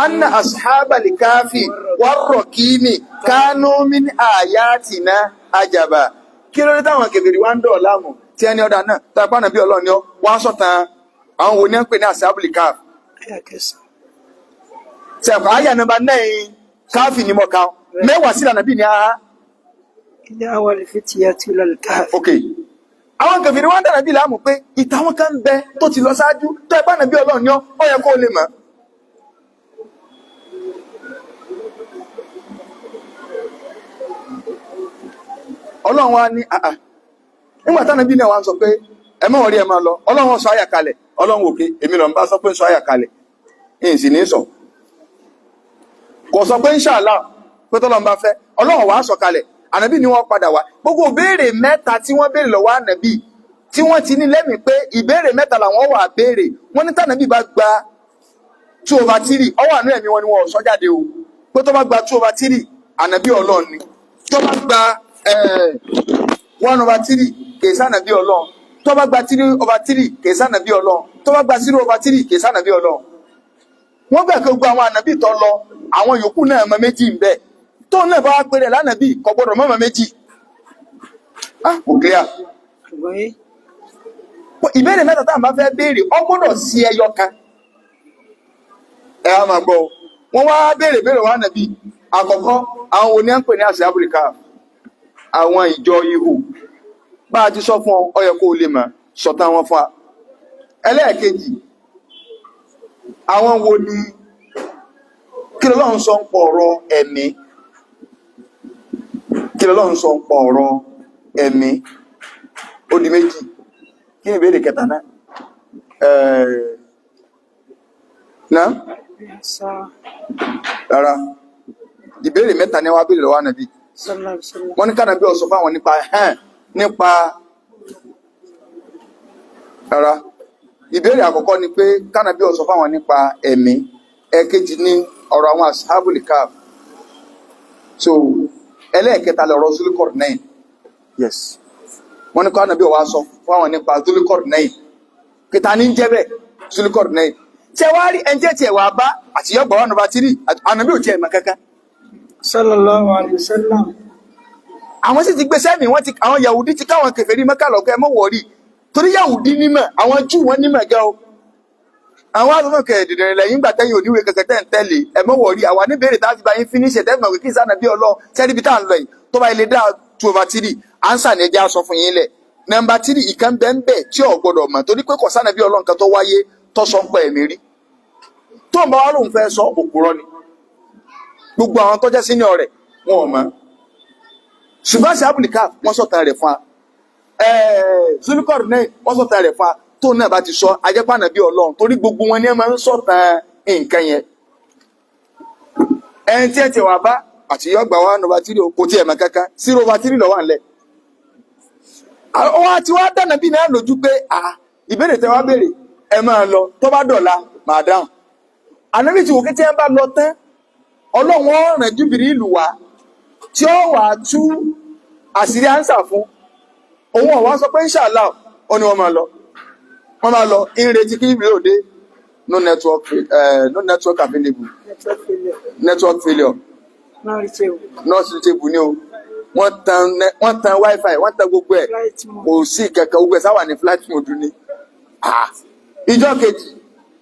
anna ashabal káfì warrokimi kánú min ayatina ajaba. Kí ló dé táwọn kèfèrí wá ń dọ̀ láàmú tí ẹni ọ̀dà náà tá a pa nàbí Ọlọ́run ni ọ wá sọ̀tàn àwọn wo ni wọ́n ń pè ní ashabul káfì? Sẹ̀kọ̀ àyà nọ́mbà 9 káfì ni mo kà mẹ́wàá sí lànà bí ní aha. Ilé àwọn fìtìyà tí lọ káfí. Ok, àwọn kèfèrí wá ń dànà bí láàmú pé ìtàwọn kan bẹ tó ti lọ ṣáájú tó ẹ bá nàbí Ọlọ́run ni ọ ó yẹ kó o lè mọ̀. Ọlọ́run wa ní àà nígbà táwọn ẹbí náà wá ń sọ pé ẹ má wọrí, ẹ máa lọ, Ọlọ́run sọ àyà kalẹ̀. Ọlọ́run òkè èmi lọ ń bá sọ pé ń sọ àyà kalẹ̀, ń sì ní sọ, kò sọ pé inshallah pé tọ́lọ́run bá fẹ́, Ọlọ́run wàá sọ kalẹ̀. Ànábì ni wọ́n padà wá gbogbo ìbéèrè mẹ́ta tí wọ́n béèrè lọ́wọ́ ànábì tí wọ́n ti ní lẹ́mìí pé ìbéèrè mẹ́ta làwọn wà béèrè. Wọ́n ní tànábì bá gba 2/3, ọwọ́ àánú ẹ̀mí wọn ni wọn ò sọ jáde o, pé tó bá gba 2/3, ànábì Ọlọ́run ni. Tó bá gba 1/3, kìí sànàbí Ọlọ́run. Tó bá gba 3/3, kìí sànàbí Ọlọ́run. Tó bá gba 0/3, kìí sànàbí Ọlọ́run. Wọ́n gbà pé gbogbo àwọn ànábì tó lọ, àwọn yòókù náà mọ méjì ń bẹ, tóun náà bá wá péré lánàbì kò gbọdọ̀ mọ́mọ́ méjì. Ah, kò clear. Ìbéèrè mẹ́ta táwọn bá fẹ́ béèrè, ọ gbọ́dọ̀ sí ẹyọ kan. Ẹ á máa gbọ́ o. Wọ́n wá béèrè béèrè wá nàbí. Àkọ́kọ́, àwọn wo ni à ń pè ní àṣẹ áfíríkà, àwọn ìjọ ihò bá a ti sọ fún ọ, ó yẹ kó o lè mọ̀ sọ̀tàn wọn fún wa. Ẹlẹ́ẹ̀kejì, àwọn wo ni, kí lọ́lọ́run sọ ń pọ̀ ọ̀rọ̀ ẹ̀mí, kí lọ́lọ́run sọ ń pọ̀ ọ̀rọ̀ ẹ̀mí? Ó di méjì. Kí ni ìbéèrè kẹta náà? Náà rárá, ìbéèrè mẹ́ta ni wàá béèrè lọ́wọ́ ànábì. Wọ́n ní kànábì ó sọ fáwọn nípa ẹ̀hẹ́n nípa rárá, ìbéèrè àkọ́kọ́ ni pé kànábì ó sọ fáwọn nípa ẹ̀mí. Ẹ̀kejì ní ọ̀rọ̀ àwọn ashabul kaf. So ẹlẹ́ẹ̀kẹta lọ̀rọ̀ Zulqarnain. Yes, wọ́n ní kànábì ó wá sọ fáwọn nípa Zulqarnain, kìtà ní jẹ́ bẹ́ẹ̀ Zulqarnain. Tí ẹ wá rí ẹni tí ẹ wà bá àtìyọ́gbà wà nọ́mbà 3, ànábì ò tiẹ̀ mọ̀ kankan. Sallallahu alayhi wa sallam. Àwọn sì ti gbé sẹ́mi, wọ́n ti àwọn Yahudi ti káwọn kèfèrí Mẹ́kà lọ́kọ́, ẹ mọ̀ wọ̀rí torí Yahudi nímọ̀, àwọn Júù wọn nímọ̀ gẹ́ o. Àwọn àtúntò kẹ̀ dìdìrín lẹ́yìn gbà tẹ́yìn òníwèé kẹ̀kẹ́ tẹ́ ń tẹ́lẹ̀, ẹ mọ̀ wọ̀rí àwa níbèrè tá a fi bá yín finish ẹ̀ tẹ́gbọ̀n kí sànà bí ọlọ́ sẹ́ni bí tá à ń lọ yìí tó bá ilé dá 2/3 ansa ni ẹ jẹ́ aṣọ fún yín lẹ̀. Nọ́mbà 3, ìkan bẹ́ẹ̀ tí ò gbọ́dọ̀ mọ̀ torí pé kò sànà bí ọlọ́ nǹkan tó wáyé tó sọ ń pẹ́ ẹ̀mí rí tó ń bá wa lóun fẹ́ sọ òpùrọ́ ni. Gbogbo àwọn tó jẹ́ senior rẹ̀ wọn ò mọ̀, ṣùgbọ́n sí abúlíkà wọ́n sọ̀tàn rẹ̀ fún wa, Zulukọ̀rù náà wọ́n sọ̀tàn rẹ̀ fún wa. Tó náà bá ti sọ ajẹ́pànà bí ọlọ́run torí gbogbo wọn ni ẹ máa ń sọ̀tàn nǹkan yẹn. Ẹni tí ẹ ti wà bá àti yọgbà wa nọmba 3 kò tí ẹ̀ mọ̀ kankan, 0/3 lọ́wọ́ ànlẹ̀. Àwọn àti wá dáná bí náà lójú pé ìbéèrè tẹ wá béèrè, ẹ máa lọ, tó bá dọ̀la màá dáhùn. Ànábì tí wò kí tí ẹ bá lọ tán, ọlọ́run ọ̀ràn júbìrì ìlú wa tí ó wà tú àṣírí ánsà fún òun. Ọ̀wá sọ pé inshallah, ó ní wọ́n máa lọ, wọ́n máa lọ, ń retí kí ìbílẹ̀ òde. No network, no network available. Network failure. Network failure. Not reachable. Not reachable ni o. Wọ́n tan wifi, wọ́n tan gbogbo ẹ̀, Flight mode. kò sí kẹ̀kẹ́, gbogbo ẹ̀ sáwà ní flight mode ni. Ìjọ́ kejì,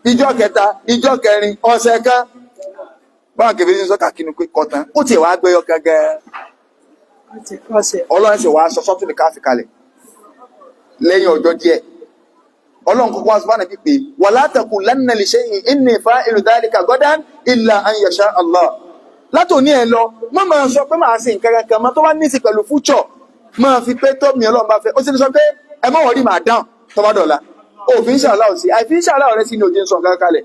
ìjọ́ kẹta, ìjọ́ kẹrin, ọ̀sẹ̀ kan, báwọn kẹfẹ́ ní sọ́kà kínú pé kọ̀tán ó tiẹ̀ wá gbẹ́yọ gẹ́gẹ́. Wọ́n ti kọ́sẹ̀. Ọlọ́run sì wá sọ sọ́tún ní káfí kalẹ̀. Lẹ́yìn ọjọ́ díẹ̀, Ọlọ́run kọ́kọ́ wá sọ fún Ànábì pé wala taqulanna li shay'in inni fa'ilu dhalika gadan illa an yasha Allah. Látòní ẹ lọ, má máa sọ pé màá ṣe nǹkan kankan mọ́ tó bá ní í ṣe pẹ̀lú future, máa fi pé tó mi Ọlọ́run bá fẹ́. Ó sì ní sọ pé ẹ má wọrí, màá dáhùn tó bá dọ̀la. Òfin inshallah sí, àìfi inshallah rẹ sí ni òjì ń sọ nǹkan kalẹ̀.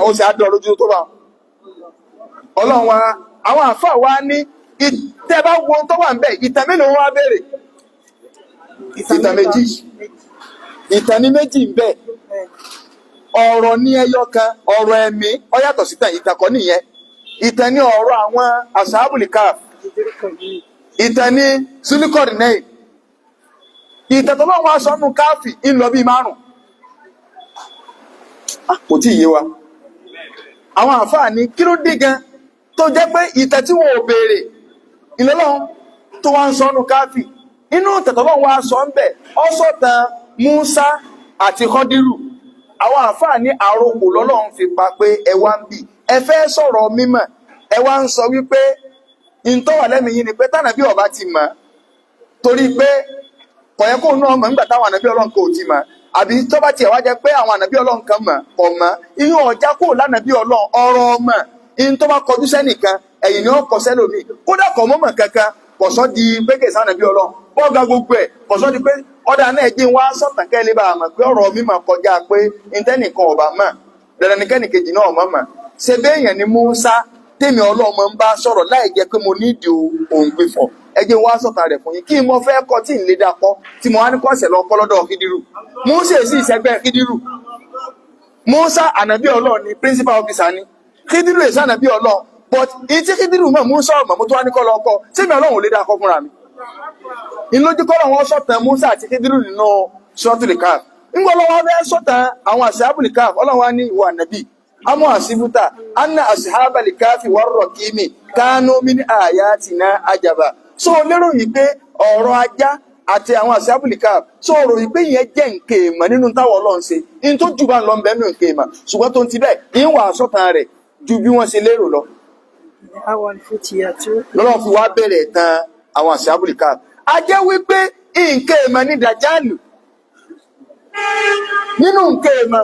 Ó sì á dọ̀ lójú tó bá wọn. Ọlọ́run wa, àwọn àfáà wa ní tẹ́ bá wo ohun tó wà ń bẹ̀, ìtàn mélòó wọn wá béèrè? Ìtàn méjì. Ìtàn ní méjì ń bẹ. Ọ̀rọ̀ ní ẹyọ kan, ọ̀rọ̀ ẹ̀mí ó yàtọ̀ sí tàn. Ìtàn kọ́ nìyẹn. Ìtàn ní ọ̀rọ̀ àwọn ashabul kahf, ìtàn ní sulikọ̀rì náà. Ìtàn tó lọ́wọ́ aṣọ nù káàfì ń lọ bí márùn. Kò tí ì yé wa. Àwọn àfáà ní kí ló dé gan tó jẹ́ pé ìtàn tí wọn ò béèrè ìlọ́lọ́run tó wá ń sọ nù káàfì? Inú ìtàn tó lọ́wọ́ aṣọ ń bẹ̀, ọ́ sọ̀tàn Musa àti Khadiru. Àwọn àfáà ní àròkò lọ́lọ́run fi pa pé ẹ wá ń bì, ẹ fẹ́ sọ̀rọ̀ mímọ̀, ẹ wá ń sọ wípé ntọ́wà lẹ́mìí yín ni pé tànàbí ọba ti mọ̀, torí pé kọ̀yẹ́ kó náà mọ̀ nígbà táwọn ànàbí Ọlọ́run kò ti mọ̀, àbí tó bá tiẹ̀ wá jẹ́ pé àwọn ànàbí Ọlọ́run kan mọ̀ kọ̀ mọ̀, ìyún ọ̀já kò lánàbí Ọlọ́run. Ọ̀rọ̀ ọmọ ìyún tó bá kọjú sẹ́nìkan, ẹ̀yìn ni ó kọ sẹ́lòmíì. Kódà kọ̀ mọ́mọ̀ kankan, kò sọ́ di pé kèsì ànàbí Ọlọ́run bọ́ọ̀gá gbogbo ẹ̀, kò sọ́ di pé ọ̀dà náà jẹ́ wá sọ̀tàn kẹ́lẹ́ bá a mọ̀ pé ọ̀rọ̀ mímọ̀ kọjá pé ntẹ́nìkan ọ̀bà mọ̀ dandan ní kẹ́nìkejì náà mọ̀ mọ̀. Ṣe béèyàn ni Musa tèmi ọlọ́mọ ń bá sọ̀rọ̀ láì jẹ́ pé mo nídìí òǹgbìfọ̀, ẹ jẹ́ wá sọ̀tàn rẹ̀ fún yín. Kí mo fẹ́ kọ́ tí ń lé dapọ̀ tí mo wá ní kọ́sẹ̀ lọ kọ́ lọ́dọ̀ Kídírù. Musa èsì ìṣẹ́gbẹ́ Kídírù. Musa ànàbí Ọlọ́run ni, principal officer ni. Kídírù èsì ànàbí Ọlọ́run, but ìtí Kídírù mọ̀, Musa ọ̀mọ̀, mo tó wá ní kọ́ lọ kọ́ sẹ́mi Ọlọ́run ò lè dá kọ́ fúnra mi. Ìlójú kọ́ lọ́wọ́ sọ̀tàn Musa àti Kídírù nínú Suratul Kahf. Ńgbọ́ lọ́wọ́ fẹ́ sọ̀tàn àwọn Ashabul Kahf, Ọlọ́run wá ní ìwà ànàbí amu asibuta anna ashabal kahfi warraqimi kanu min ayatina ajaba. So lérò yìí pé ọ̀rọ̀ ajá àti àwọn ashabul kahf, so rò yìí pé ìyẹn jẹ́ nǹkan èèmọ̀ nínú táwọn Ọlọ́run ṣe in tó jù bá ń lọ ń bẹ́ẹ̀ nínú nǹkan èèmọ̀, ṣùgbọ́n tó ń ti bẹ́ẹ̀ ń wà sọ̀tàn rẹ̀ ju bí wọ́n ṣe lérò lọ. Àwọn fútìyàtú. Lọ́lọ́run fi wá bẹ̀rẹ̀ tán àwọn ashabul kahf. A jẹ́ wípé nǹkan èèmọ̀ ní dàjálù. Nínú nǹkan èèmọ̀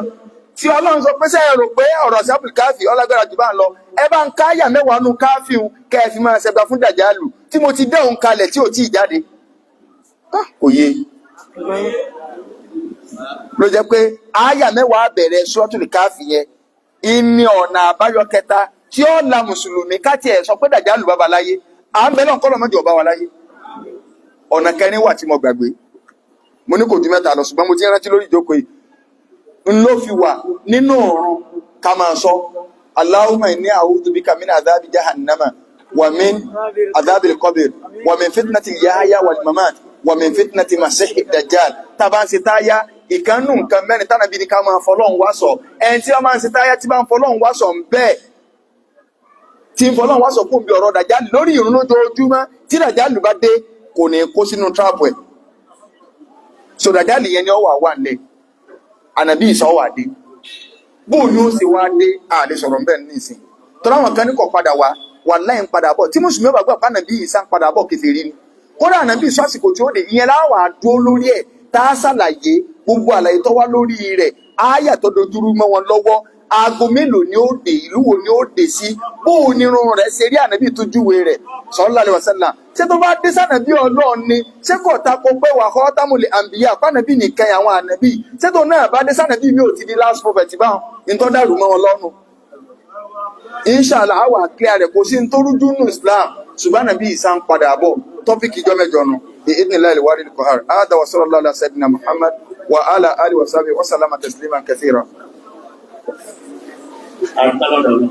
tí Ọlọ́run sọ pé sẹ́yìn rò pé ọ̀rọ̀ ashabul káfí ọlágbára jù bá ń lọ, ẹ bá ń káyà mẹ́wàá nù káfí un kẹ́ ẹ fi máa ṣẹgbà fún dàjálù tí mo ti dẹ́hùn kalẹ̀ tí ò tí ì jáde. Kò yé ló jẹ́ pé àyà mẹ́wàá bẹ̀rẹ̀ suratul káfí yẹn, ìní ọ̀nà àbáyọ kẹta tí ó la mùsùlùmí káti ẹ̀ sọ pé dàjálù bàbá láyé. À ń bẹ náà kọ́lọ̀ mọ́jọ ọba wa láyé. Ọ̀nà kẹrin wà tí mo gbàgbé. Mo ní kò ju mẹ́ta lọ, ṣùgbọ́n mo ti rántí lórí ìjókòó yìí n ló fi wà nínú ọ̀run ká máa sọ Allahumma inni a'udhu bika min adhabi jahannama wa min adhabil qabr wa min fitnati yahya wal mamat wa min fitnati masihi dajjal. Tá a bá ń ṣe táyà, ìkànnù nǹkan mẹ́rin tánàbí ni ká máa fọlọ́run wá sọ. Ẹni tí wọ́n máa ń ṣe táyà, tí bá ń fọlọ́run wá sọ ń bẹ́ẹ̀, tí ń fọlọ́run wá sọ fún bí ọ̀rọ̀ dàjálù lórí ìrun lójoojúmọ́, tí dàjálù bá dé, kò ní kó sínú trap ẹ̀. So dàjálù yẹn ni ó wà wà nílẹ̀. Ànàbí ìsọ wà dé, bóun ni ó sì wá dé, a lè sọ̀rọ̀ ń bẹ́ẹ̀ ní ìsìn tọ́lá. Àwọn kan ní kò padà wá, wà láì ń padà bọ̀. Tí mùsùlùmí bá gbà pé ànàbí ìsá ń padà bọ̀, kèfèrí ni. Kódà ànàbí ìsọ àsìkò tí ó dé ìyẹn láwà dúró lórí ẹ̀, tá a ṣàlàyé gbogbo àlàyé tó wá lórí rẹ̀, ááyà tó dojúrú mọ́ wọn lọ́wọ́, aago mélòó ni ó dé, ìlú wo ni ó dé sí, bóun ni irun rẹ̀ ṣe rí, ànàbí tó júwe rẹ̀ sallallahu alaihi wasallam. Ṣé tó bá dé sànàbí Ọlọ́run ni? Ṣé kò tako pé wà khatamul anbiya fànàbí nìkan àwọn ànàbí? Ṣé tó náà bá dé sànàbí mi ò ti di last prophet báwọn? Ní tó dàrú mọ́ wọn lọ́rùn, inshallah àwà clear rẹ̀. Kò sí ní tó rújú nù Islam, ṣùgbọ́n ànàbí Ìsá ń padà bọ̀. Topic ìjọ mẹ́jọ nù bi idhnillahi al-wahid al-qahhar. Hada wa sallallahu ala sayyidina Muhammad wa ala alihi wa sahbihi wa sallama tasliman kathira. Àdúpẹ́ lọ́dọ̀ Ọlọ́run.